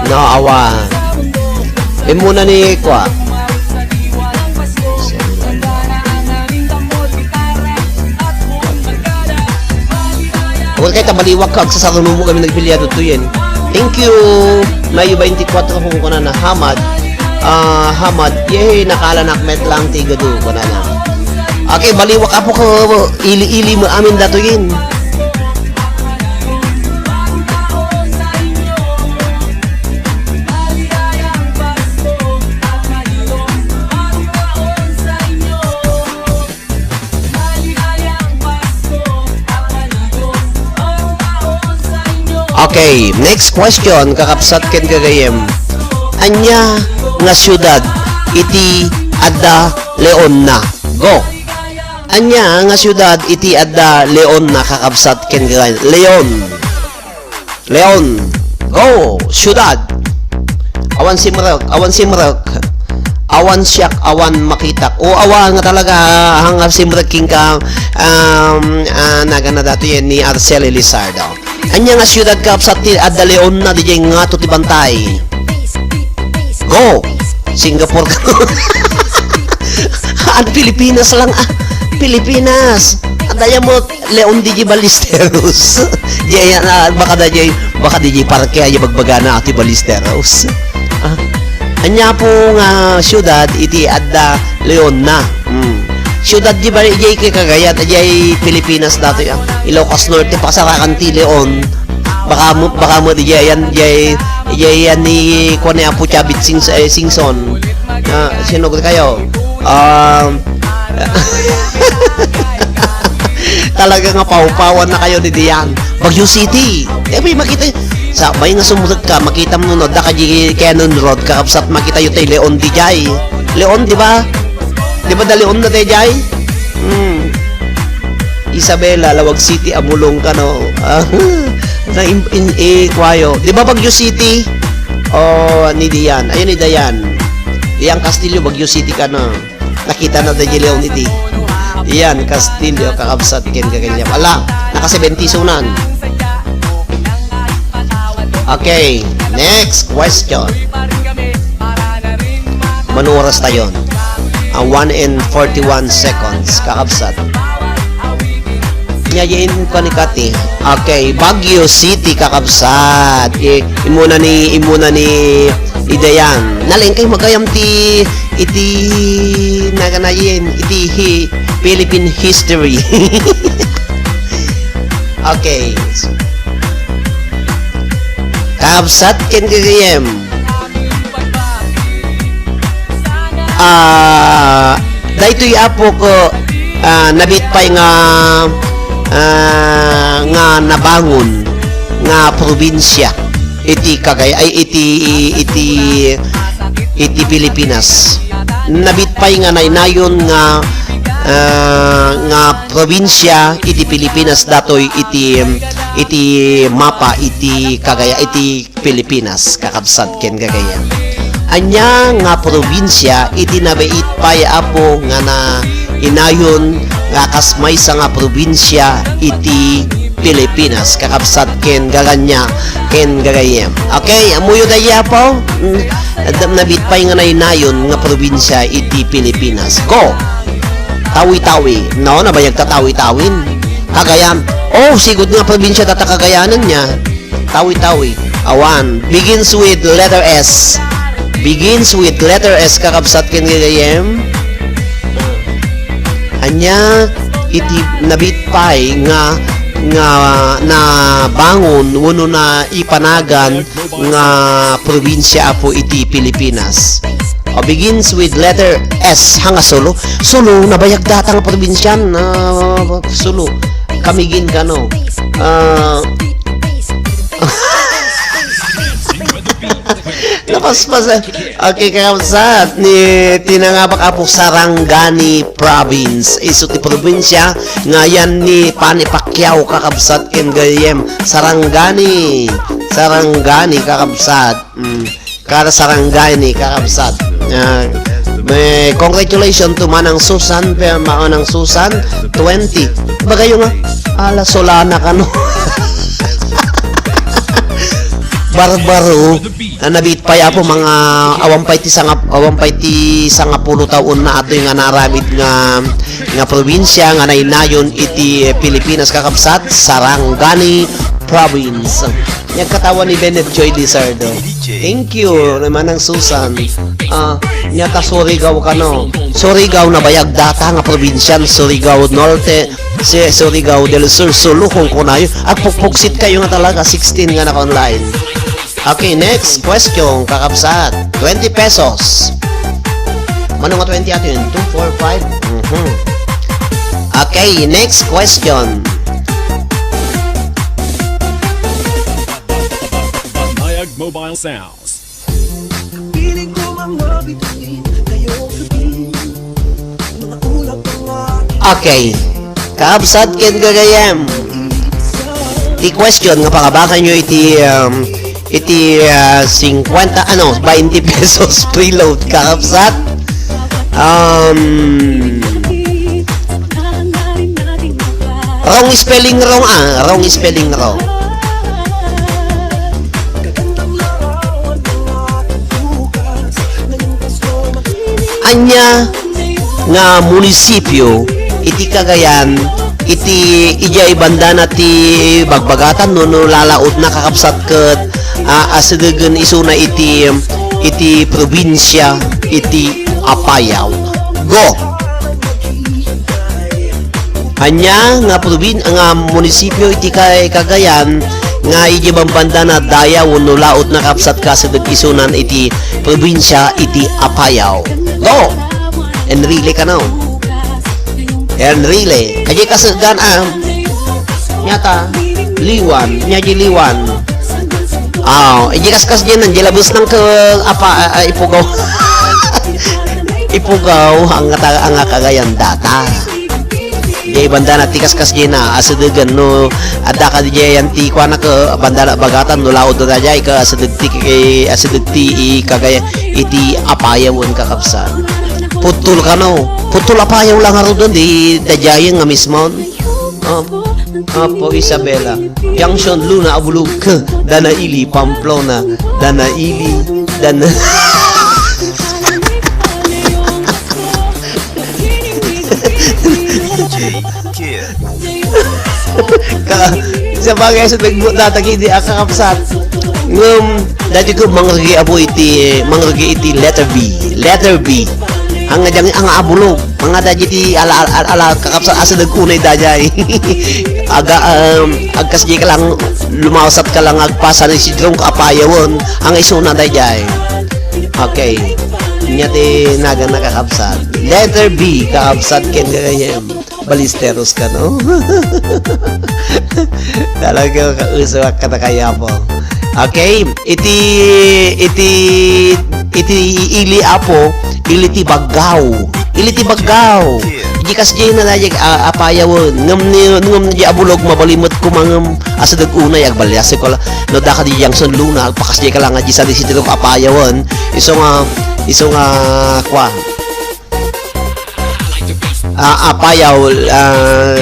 Naawa. Imuna ni kwa. Awan kay tabaliwak ka, agsasaruno mo kami nagbilyado to yan. Thank you. Mayo twenty-four kung kuna na Hamad. Ah, Hamad. Yehey, nakala nakmet lang ti gadu, kuna na. Okay, baliwak apo ko, ili-ili mo amin datoyen. Okay, next question, kakabsat ken gagayem. Ania nga siudad iti adda Leonna? Go. Ania nga siudad iti adda Leonna, kakabsat ken gagayem? Leon. Leon. Go! Siudad. Awan simrek, awan simrek. Awan siak, awan makitak. O, awan nga talaga, hangga simrek king ka, um, ah, nagana datoyen ni Arceli Lizardo. Ania nga siudad, kakabsat, ti adda Leonna, didiay ngato ti bantay? Go! Singapore ka. An Pilipinas lang, ah. Pilipinas. Adda ya mo, Leon didiay Ballesteros. Diay, ah, baka da diay, baka diay parke, ay bagbagana ati Ballesteros. Ah, ania po nga siudad iti adda Leonna. Hmm. Siudad diay Bal-, diay kay Cagayan, diay Pilipinas dati, ah. Ilocos Norte, pasarakan ti Leon. Baka mo, baka mo diay yan, diay, diay yan ni, kuwan ni Apo Chavit Sings-, eh, Singson. Ah, Sino kayo? Um, talaga nga pawpawan na kayo ni Dian. Baguio City. Eh, may makita. Sa may nga sumurot ka, makita mo no, da ka di Cannon Road, kakabsat, makita yu tay Leon di jay. Leon, di ba? Di ba da Leon na tay jay? Hmm. Isabela, Laoag City, Amulong kano. Ah, na in, in, eh, kwayo. Di ba Baguio City? Oh, ni Dian. Ayun ni Dian. Dian Castillo, Baguio City kano. Nakita na da Leon iti. Yan, Castillo, kakabsat, ken gagayam. Ala, naka seventy sunan. Okay, next question. Mano oras tayon? Ah, one and forty-one seconds, kakabsat. Nya, yen ko ni Kati. Okay, Baguio City, kakabsat. I-, imuna ni, imuna ni Idayan. Nalengkay magayam ti iti naganayen iti hi-, Philippine history. Okay. Kabsat ken gagayem. Ah, daytoy, Apo ko, ah, nabiit pay nga, ah, nga nabangon nga probinsia iti Cagay-, ay, iti, iti, iti Pilipinas. Nabiit pay nga naynayon nga, ah, nga probinsia iti Pilipinas datoy iti, iti mapa iti Cagay-, iti Pilipinas, kakabsat ken gagayam. Ania nga probinsia iti nabiit pay, Apo, nga nainayon nga kas maysa nga probinsia iti Pilipinas, kakabsat ken gagania, ken gagayem. Okay, ammoyo daydi, Apo? Mm, da-, nabiit pay nga nainayon nga probinsia iti Pilipinas. Go! Tawi-Tawi. No, nabayag ta Tawi-Tawin. Cagayan. Oh, sigud nga probinsia data Cagayanan nia. Tawi-Tawi. Awan. Begins with letter S. Begins with letter S, kakabsat ken gagayem. Ania iti nabiit pay nga, nga nabangon wenno naipanagan nga probinsia, Apo, iti Pilipinas? O, begins with letter S. Haan nga Sulu. Sulu, nabayag data nga probinsian. Ah, Sulu. Camiguin kano. Ah, napaspas. Okay, kakabsat, ni tinangabak, Apo, Sarangani Province. Isu ti probinsia nga yan ni Pani Pacquiao, kakabsat, ken gagayem. Sarangani. Sarangani, kakabsat. Mm. Kada Sarangani, kakabsat. Ah, may congratulations to Manang Susan, pe-, Manang Susan, twenty. Bagayo nga, ala, Solana kano. Barbaro, ah, nabiit pay, Apo, mga awan pay ti sanga-, awan pay ti sangapulo taon na atoy nga naaramid nga, nga probinsia nga nainayon iti Pilipinas, kakabsat, Sarangani Province. Nagkatawan ni Bennett Joy Lizardo. Thank you, Manang Susan. Ah, nia ta Surigao kano. Surigao, nabayag data nga probinsian, Surigao Norte, si Surigao del Sur, Sulu, kung kunayo. Agpukpuksit kayo nga talaga, sixteen nga naka-online. Okay, next question, kakabsat. Twenty pesos. Mano nga twenty ato yun? Two, four, five? Mhm. Okay, next question. Panayag Mobile Sounds. Okay. Kaabsat ken gagayem. Ti question nga pangabakanyo iti, um, iti, ah, singkwenta, ano, bainte pesos preload, kakabsat. Um, wrong spelling wrong, ah, wrong spelling wrong. Ania nga munisipio iti Cagayan, iti idiay bandana ti Bagbagatan, no, no lalautna, kakabsat, ket, ah, asidegen isuna iti, iti probinsia iti Apayao. Go! Ania nga probin-, nga munisipio iti Ca-, Cagayan nga idiay bambandana daya wenno lautna, kakabsat, kasideg isunan iti probinsia iti Apayao? Go! Enrile kano. Enrile. Adi kasegan, ah. Nyata. Liwan. Nya di liwan. Aw, adi kaskas diay nan, di labes nang ke, apa, ah, ah, ipugaw. Ipugaw, ang ngata-, ang kagayan data. Di banda na ti kaskas diay na, asidegen no, adda ka diay yan ti kuana ke, banda na bagatan, no laod na diay ka, asideg ti, ke, asideg ti, i, kagaya, iti apayawen kakabsat. Putol kano, putol apayaw lang aruden, di dadiayen nga mismon. Apo, Apo Isabela, Junction Luna Abulog, Dana Ili, Pamplona, Dana Ili, Dana. Ka, sa bagay sa nagbuot data, hindi, ah, kakabsat. Ngem, dati ko mangregi apo iti, mangregi iti letter B. Letter B. Ang nga dyan, ang abulog. Ang nga dyan iti ala, ala, ala, kakabsat, asa nag-unay dayay. Aga, um, agkas di ka lang, lumausat ka lang, agpasa ni si Drong Kapayawan. Ang isuna dayay. Okay. Nya ti nagan na kakabsat. Letter B, kakabsat, ken gagayem. Balisteros ka, no? Talaga, kauso ka na kaya po. Okay, iti, iti, iti ili apo, ili ti baggaw. Ili ti baggaw. Di kas di na dayag, ah, apayawen. Ngem ni, ngem di abulog, mabalimet kumangem. Asa dag unay, agbaliasek ko la. No, daka di Junction Luna, agpakas di ka lang, di sa di si Tirok apayawen. Iso nga, iso nga, kwa. Ah, apayaw, ah,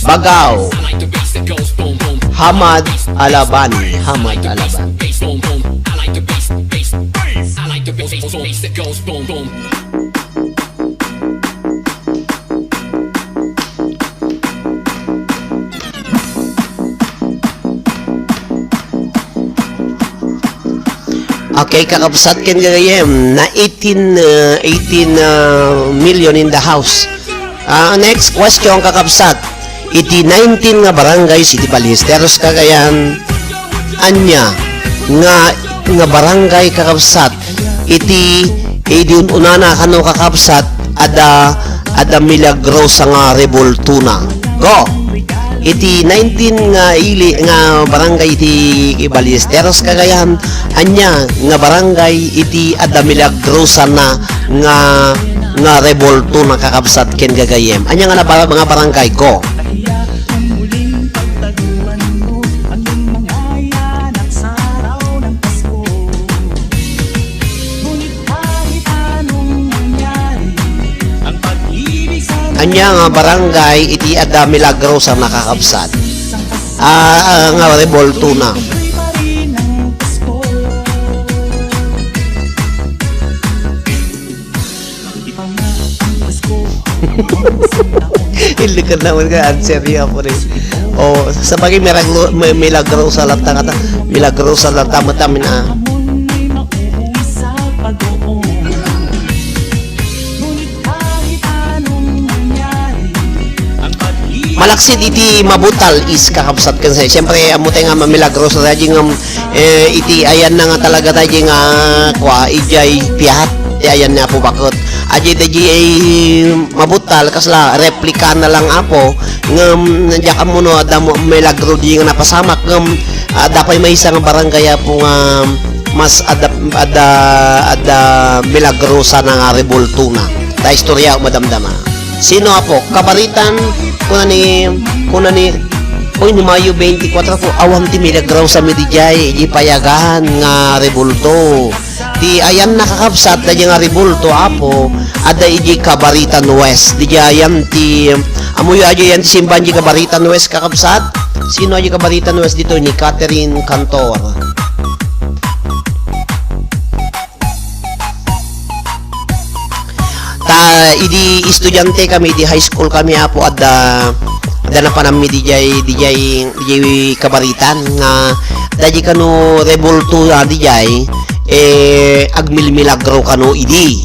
bagaw. Hamad Alaban, Hamad Alaban. Okay, kakabsat ken gagayem, na eighteen, uh, eighteen, uh, million in the house. Ah, next question, kakabsat. Iti nineteen nga barangay iti Ballesteros, Cagayan, ania nga, nga barangay, kakabsat, iti, idi un-unana kano, kakabsat, adda, adda milagrosa nga rebultona. Go! Iti nineteen nga ili, nga barangay iti Ballesteros, Cagayan, ania nga barangay iti adda milagrosa na nga, nga rebultona, kakabsat ken gagayem? Ania nga na bar-, nga barangay? Go! Ania nga barangay iti adda milagrosa, kakabsat? Ah, ah, nga rebultona. Ilikod naman ka, answer niya po rin. O, sa bagay, milagro-, mi-, milagrosa lang ta, kata, milagrosa lang ta, matamin, ah. Malaksid iti mabutal is kakabsat ken say. Siyempre, ammo tayo nga mamilagrosa daydi nga, eh, iti ayanna nga talaga daydi nga, kua, idiay piat, ti ayanna Apo Baket. Adi daydi ay mabutal, kasla, replika na lang, Apo, ngem, diak ammo no, adda mo, milagro di nga napasamak, ngem, adda pay maysa nga barangay, Apo, nga mas adda, adda, adda milagrosa na nga rebultona. Ta istorya, madamdama. Sino, Apo? Kabaritan, kuna ni, kuna ni, oy, ni Mayo twenty-four po, awan ti milagrosa mi dijay, di payagan nga rebulto. Ti ayanna, kakabsat, daydi nga rebulto, Apo, adda idi Kabaritan West. Didi ayan ti, amoyo adi ayan ti simbahan di Kabaritan West, kakabsat? Sino adi Kabaritan West dito? Ni Catherine Cantor. Ta, idi estudiante kami, idi high school kami, Apo, adda, adda napananmi dijay, dijay, dijay Kabaritan nga, daydi kano rebulto, ah, dijay, eh, agmilmilagro kano idi.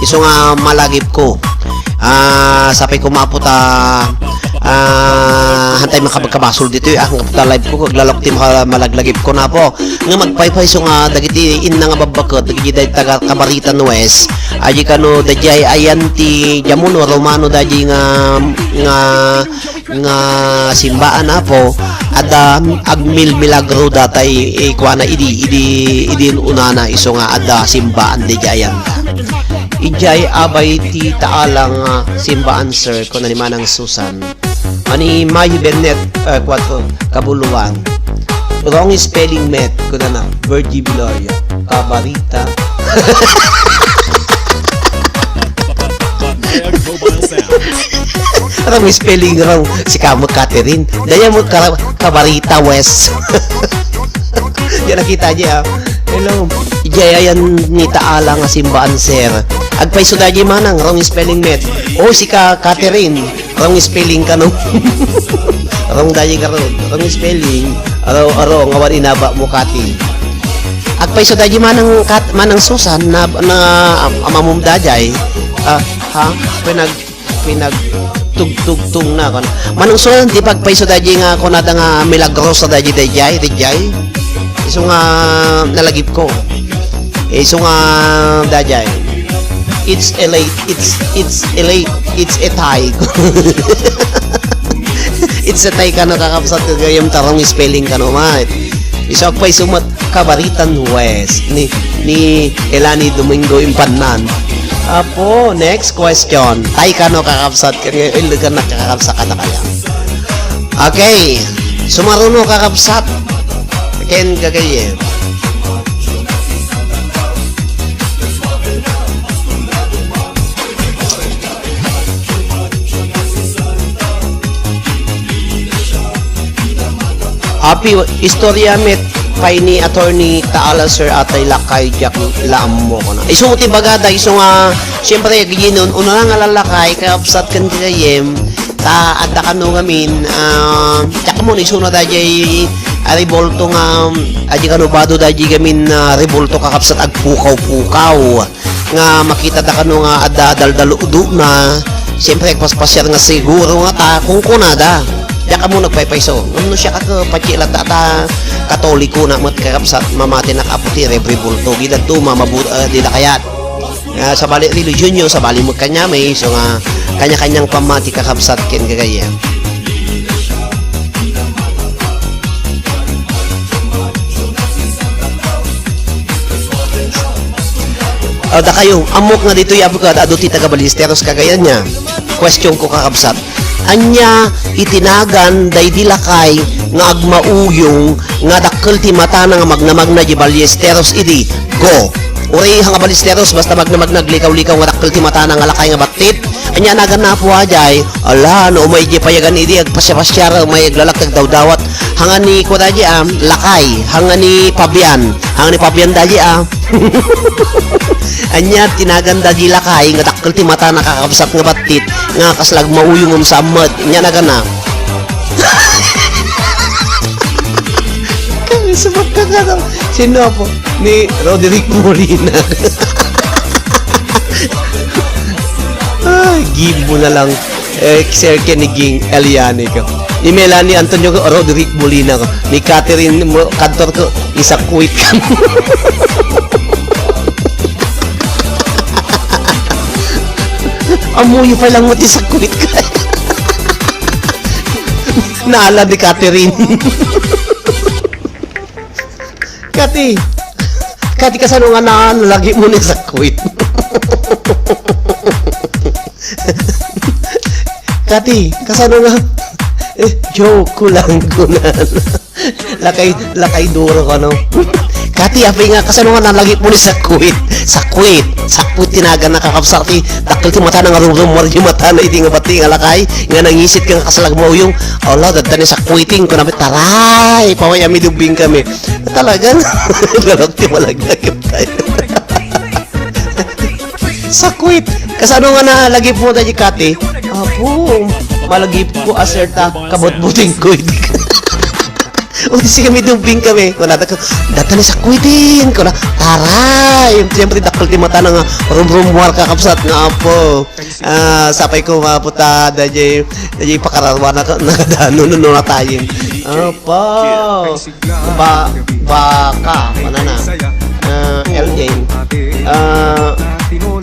Isu nga malagipko. Ah, sapay ko, Apo, ta, Ah, hantay makabagkabasol ditoy, ah, ta live ko, aglalok ti maka-, malaglagip ko na po. Nga magpaypayso nga dagiti inna nga babbaket, dagiti day taga Cabarita Nuez. Aji kano, dayjay ayan ti Jamuno Romano dayjay nga, nga, nga simbaan, Apo. Adda agmilmilagro data i-, i-, kuana idi, idi, idi unana isu nga adda simbaan dayjay ayan. Idiay abay ti Taala nga simbaan, sir, kuna ni Manang Susan. Ani Mayo Bennett, eh, kuatro, kabuluan. Wrong spelling met, kunana, Virgie Viloria. Kabarita. Wrong spelling, wrong. Si kamo, Catherine. Daya mo, ka-, Kabarita West. Yan, nakita niya. Hello. Ijay ayan ni Taala nga simbaan, sir. Agpayso dayjay manang, wrong spelling met. Oh, si ka, Catherine. Wrong spelling kano. Wrong dayjay garud. Wrong spelling. Aro, aro, nga wari naba mo, Kati. Agpayso dayjay manang Kat-, manang Susan na, na am-, amamom dayjay. Ah, ha? Pinag-, pinagtugtugtong na, kan. Manang Susan, di pagpayso dayjay nga kunada nga milagrosa dayjay, dayjay, dayjay. Isu nga nalagip ko. Isu nga dayjay. It's a late, it's, it's a late, it's a tie. It's a tie kano, kakabsat, gayam ta wrong spelling kano, mat. Isu agpayso met Kabaritan West ni, ni Elani Domingo Impannan. Apo, next question. Tie kano, kakabsat, kaya ilegan na, kakabsat, kada kaya. Okay. Sumaruno, kakabsat. Ken gagayyem. Api, istorya met pay ni Attorney Taala, sir, atay lakay, diak la ammo, kuna. Isu ti bagada, isu nga, siyempre, ginon, una nga lalakay, kakabsat ken gagayyem, ta adda kano ngamin, ah, diak mo, isu na dayjay, ah, revolto nga, aji kano bado dayjay ngamin, ah, revolto, kakabsat, agpukaw-pukaw. Nga makita da kano nga adda daldaludona, siyempre, agpaspasiar nga siguro nga ta, kunkunada. Diak ammo nagpaypayso. Ngem no siak a, patsi la ta, ta Katoliko na met, kakabsat, mamati na ka Apo ti revolto. Gidadto, mamabu-, ah, di da kayat. Ah, sabali religion yo, sabali met kaniami, isu nga kanya-kanyang pammati, kakabsat, ken gagayyem. Ah, dakayo, ammok nga ditoy, apo, kad adu ti taga Ballesteros, Cagayan, nia. Question ko, kakabsat. Ania iti nagan daydi lakay nga agmauyong nga dakkel ti matana nga magnamagna di Ballesteros idi? Go. Uray, hanga Ballesteros, basta magnamagna, aglikaw-likaw nga dakkel ti matana nga lakay nga battit. Ania naganna, apo, a diay? Ala, no umay di payagan idi, agpasiapasiar, umay aglalak, agdawdawat. Hanga ni kuda di, ah, lakay. Hanga ni Fabian. Hanga ni Fabian da di, ah. Ania ti nagan da di lakay nga dakkel ti matana, kakabsat, nga battit, nga kasla agmauyong ngem sammed. Ania naganna? Kami sa pagkakataon. Sino, apo? Ni Roderick Molina. Ay, give mo na lang. Eh, Sir Kenny Ging Eliani ko. Ni Melanie Antonio ko, Roderick Molina ko. Ni Catherine Mo-, Cantor ko, isakwit ka. Amuyo pa lang mo ti sakwit ka. Naala ni Catherine. Kati, Kati, kasano nga nalagip mo ni sakwit? Kati, kasano nga? Eh, joke ko lang, kunan. Lakay, lakay duro ka, no? Kati, apay nga, kasano nga nalagip mo ni sakwit? Sakwit, sakwit ti naganna, kakabsat, ti dakkel ti matana nga rumrummuar di matana iti nga bati nga lakay, nga nangisit ka nga kasla agmauyong. Ala, dadta ni sakwiting, kunami, taray, paway ami dubbing kami. Talaga, lalok ti malaglagip tayo. Sakwit! Kasano nga nalagip mo tayo, Kati? Apo, malagip ko, a, sir, ta kabutbuting ko. O, di sige, may dubbing kami. Kuna, data ni Sakwit, kuna, taray! Siyempre, dakkel ti matana nga rumrumuar, kakabsat, nga apo. Ah, sapay ko nga apo ta, dayjay, dayjay pakararwa na, na, no, no, no, natayin. Apo! Ba, baka, ano na? Ah, L J. Ah,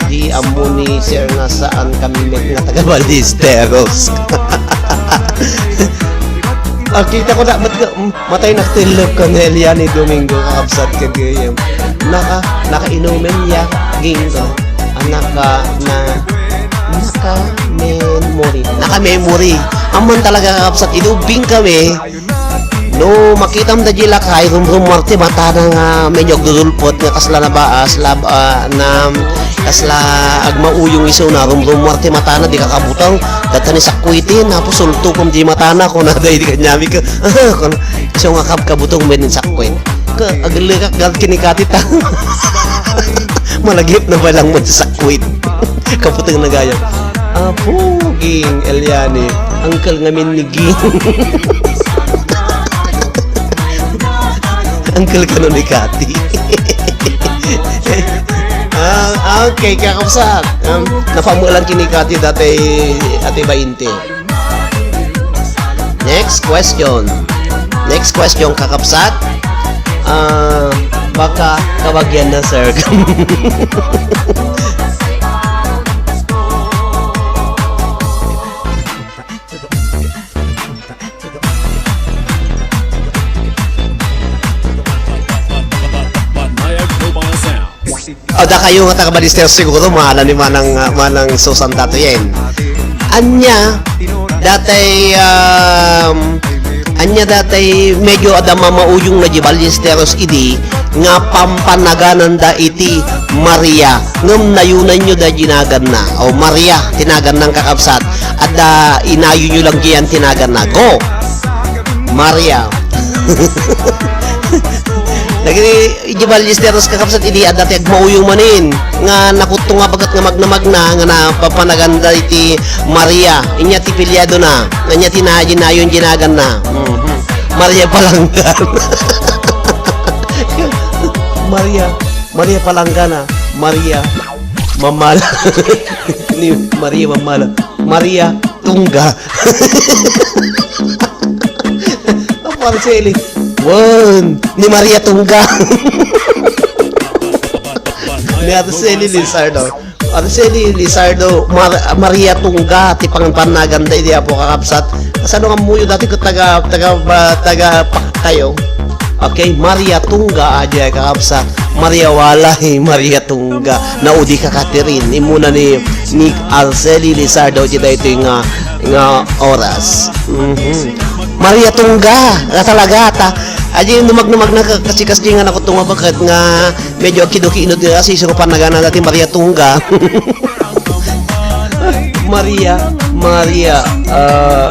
di ammo ni Sir nga saan kami met nga taga Ballesteros. Ah, kita ko na, mat-, matay na tillog ko ni Eliani Domingo, kakabsat, kagayam. Naka, nakainumen ya, ging ko. Ah, naka, na, naka-memory. Naka-memory. Amman talaga, kakabsat, inubbing kami. No, makitam da di lakay, rumrumuar ti matana nga medyo agdudulpot nga kasla nabaas, lab-, ah, na, kasla agmauyong isuna, rumrumuar ti matana, di kakabutang, data ni Sakwit, napo sultukom di matana, kuna da idi kanyami ka, kuna, isu nga kabkabutang met ni Sakwit. Ka, aglikak, gal kinikati ta. Malagip na ba lang mo ti Sakwit? Kabutang na gayam. Apo, ging, Eliani. Uncle ngamin ni Ging. Uncle kano ni Kati. Ah, okay, kakabsat. Um, napamulan kini Kati dati ati bainte. Next question. Next question, kakabsat. Ah, baka kabagian na, sir. O, dakayo nga taga Ballesteros siguro, maalam ni Manang, ah, Manang Susan dato yan. Ania, datay, um, ania datay medyo adda mamauyong na di Ballesteros idi nga pampanagananda iti Maria, ngem nayunanyo da dinaganna. O, Maria, tinaganna, kakabsat. Adda inayonyo lang diyan tinaganna. Go! Maria. Dagiti Idiay Ballesteros, kakabsat, idi adda ti agmauyong manen nga nakutto nga baket nga magna-magna nga napapanaganda iti Maria. Inya ti piliado na. Anya ti na-, nayon dinaganna. Mhm. Maria Palangana. Maria, Maria Palangana. Maria Mamala. Ni Maria Mamala. Maria Tungga. Apo Araceli. Wen, ni Maria Tungga. Ni Araceli Lizardo. Araceli Lizardo, Mar-, Maria Tungga, ti pangan-, pannaganda idi, apo, kakabsat. Kasano nga muyo dati ket taga, taga, ba, taga Paktayo? Okay, Maria Tungga, adi ay kakabsat. Maria Walay, Maria Tungga. Naudi ka, Catherine. Imuna ni, ni Araceli Lizardo, iti daytoy nga, nga oras. Mhm. Maria Tungga, nga talaga, ta. Adi, numag-numag na ka-, kasi, kasi nga nakutong nga baket nga medyo kinukinot nga kasi, isu nga pannagana dati Maria Tungga. Maria, Maria, uh,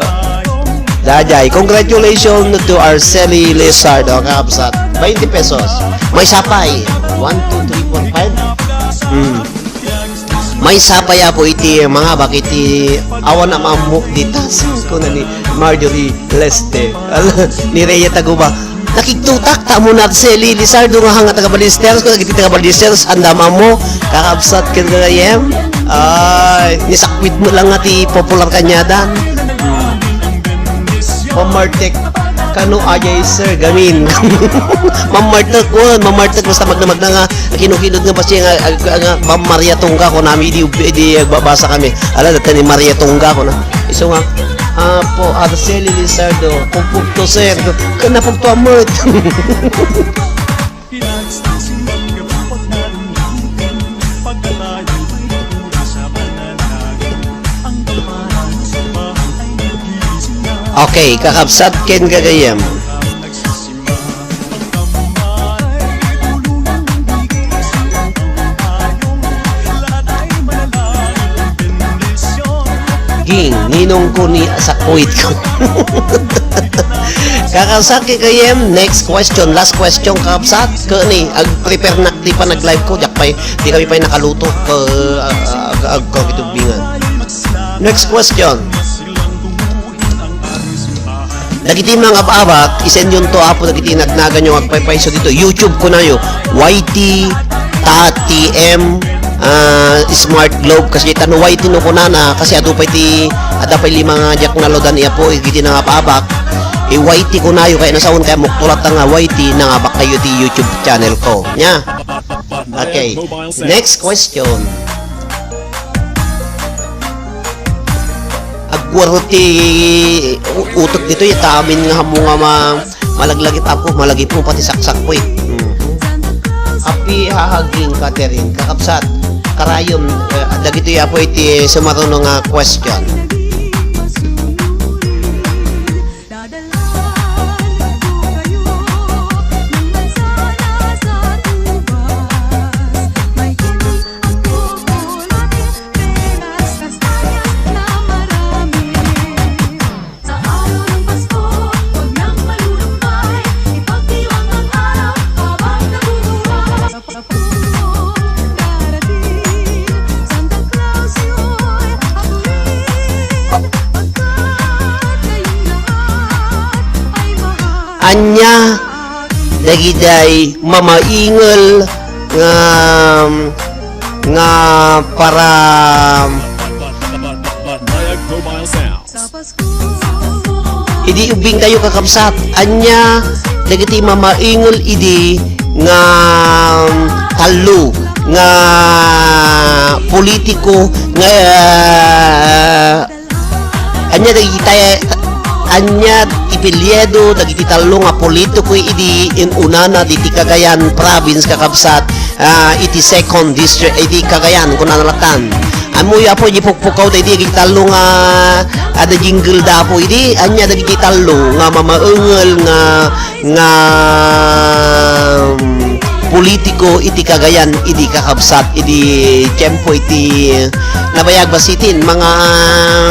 Dajay. Congratulations to Arceli Lizardo, kakabsat. Twenty pesos. Maysa pay. One, two, three, four, five. Hmm. Maysa pay, apo, iti mangabak iti awan a maammok ditas. Kuna ni Marjorie Leste. Ala, ni Rhea Taguba. Nakigtutak, ta ammo ni Arceli Lizardo nga hanga taga Ballesteros, kung dagiti taga Ballesteros, anda maammo, kakabsat ken gagayem. Ay, ni Sakwit met lang nga ti popular kaniada. Mamartek, kano ajay, sir, gamin. Mamartek, wen, mamartek, basta magna-, magna nga, kinukinot nga basta nga, nga, nga, Ma'am Maria Tungga, kunami, di, di, agbabasa kami. Ala, data ni Maria Tungga, kuna. Isu nga, Apo Arceli Lizardo, pupugto, sir. Kana pugto amot. Okay, kakabsat ken gagayem. Ging, ninong ko ni Sakwit ko. Kakabsat ken gagayem, next question, last question, kakabsat, kani, ag-prepare nak di pa nag-live ko, diak pay, di kami pay nakaluto, ka, ag-, ag-, ag-, ag-, Next question. Dagiti mangab-abak, isendyon to, Apo, dagiti nagnaganyo nga agpaypayso dito. YouTube kunayo, Y T, ta, T M, ah, Smart Globe. Kasi ta no Y T no kunana, kasi adu pay ti, adda pay lima nga diak naludan, Apo, iti nangab-abak. I Y T kunayo, kaya nasaon kaya muktulat nga Y T, nangabak kayo ti YouTube channel ko. Nya? Okay. Next question. Agwaro ti u-, utek ditoy, ta amin nga ammo nga ma-, malaglagip, Apo, malagip mo pati saksak ko, eh. Mhm. Happy Hahaging Catering, kakabsat, karayom, eh, dagitoy, Apo, iti sumaruno nga question. Ania dagidiay mamaingel nga, nga para idi ubbingtayo, kakabsat, ania dagiti mamaingel idi nga tallo nga politiko nga Ania dagiti, ania ti apelyido dagiti tallo nga politiko idi in-unana diti Cagayan Province, kakabsat, ah, iti second district, iti Cagayan, kunana latan. Ammoyo, Apo, idi pukpukaw dagiti tallo nga, ah, ada jingle da, Apo, idi ania dagiti tallo nga mamaengel nga nga, mm, politiko iti Cagayan idi, kakabsat, idi tiempo iti nabayag ba sitin, mga,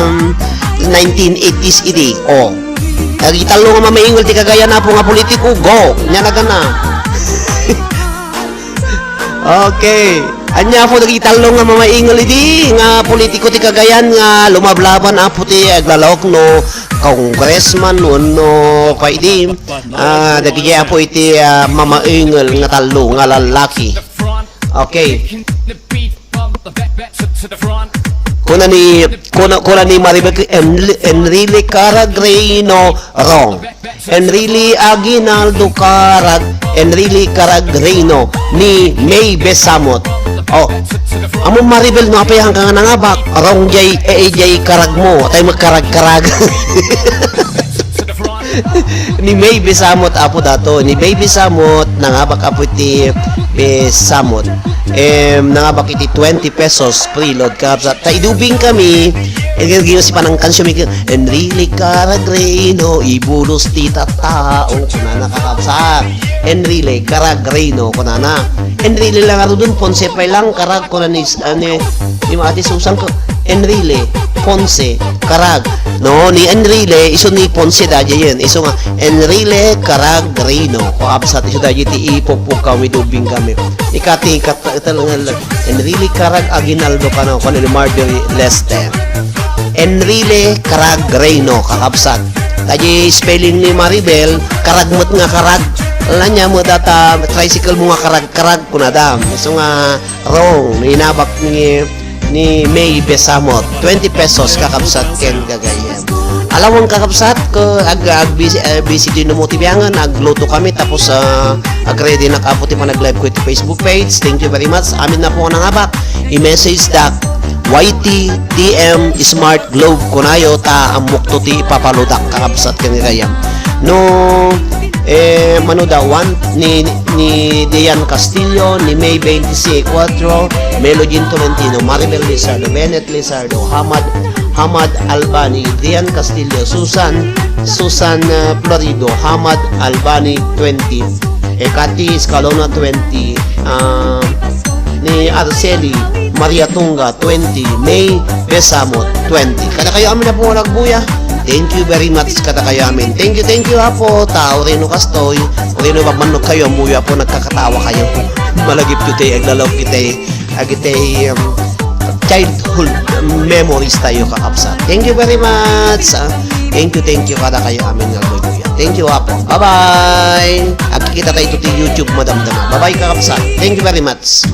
mm, nineteen eighties idi. O. Dagiti tallo nga mamaingel ti Cagayan, Apo, nga politiko, go. Nia nagana. Okay. Ania, Apo, dagiti tallo nga mamaingel idi nga politiko ti Cagayan nga lumablaban, Apo, ti aglalawag no congressman wenno kua idi, ah, dagiti, Apo, iti, ah, mamaingel nga tallo nga lallaki. Okay. Kuna ni, kuna, kuna ni Maribel, Enri-, Enrile Caragrino, wrong. Enrile Aguinaldo Carag, Enrile Carag Reyno, ni May Besamot. Oh, amo Maribel, no, apay ka nga nangabak? Wrong jay, A J Carag mo. Tay magkarag-karag. Ni May Besamot, Apo, dato. Ni May Besamot, nangabak, Apo, iti Besamot. Em, nangabak iti twenty pesos, preload, kabsat. Ta idubing kami, eh, gino si panangkansyo mi, Enrile Caragrino, ibulos ti tattao, kunana, kakabsat. Enrile Caragrino, kunana. Enrile lang arudun, Ponce pay lang, Carag, kuna ni, ah, ni, ni Ate Susan ko, Enrile, Ponce, Carag. No, ni Enrile, isu ni Ponce da, yen. Isu nga, Enrile Caragrino. Kakabsat, isu da, iti ipupuk kami, dubing kami. Ikati, kat-, kat-, Enrile Carag Aguinaldo kano, kano ni Marjorie Lester. Enrile Carag Reyno, kakabsat. Kadi spelling ni Maribel, karag met nga karag. Ala nia met data tricycle mo nga karag-karag, kunada. So nga, wrong. Inabak ni, ni May Besamot. Twenty pesos, kakabsat, ken gagayyem. Alawan, kakabsat, ko ag, ag, busy, eh, busy din mo ti biangan, agluto kami, tapos, ah, ag-ready na kapo ti panag-live ko iti Facebook page. Thank you very much. Amin na po nga nangabak. I-message dak, Y T T M Smart Globe kunayo ta ammokto ti ipapaludak, kakabsat, ken gagayyem. No, eh, mano da, one, ni, ni Dian Castillo, ni May twenty-four, Melo Jean Tolentino, Maribel Lizardo, Bennett Lizardo, Hamad, Hamad Albani, Dian Castillo, Susan, Susan, uh, Florido, Hamad Albani, twenty, eh, Cathy Escalona, twenty, ah, ni Arceli Maria Tunga, twenty, May Besamot, twenty. Kadakayo amin a po nga nagbuya. Thank you very much kadakayo amin. Thank you, thank you, Apo. Ta, ureno kastoy, ureno babannok kayo, ammoyo a po nagkakatawa kayo. Malagip to tay, aglalawag kitay, agitay, um, childhood memories tayo, kakabsat. Thank you very much. Ah. Thank you, thank you kadakayo amin nga aguyguya. Thank you, Apo. Bye-bye. Agkikita tayo ti YouTube, madamdama. Bye-bye, kakabsat. Thank you very much.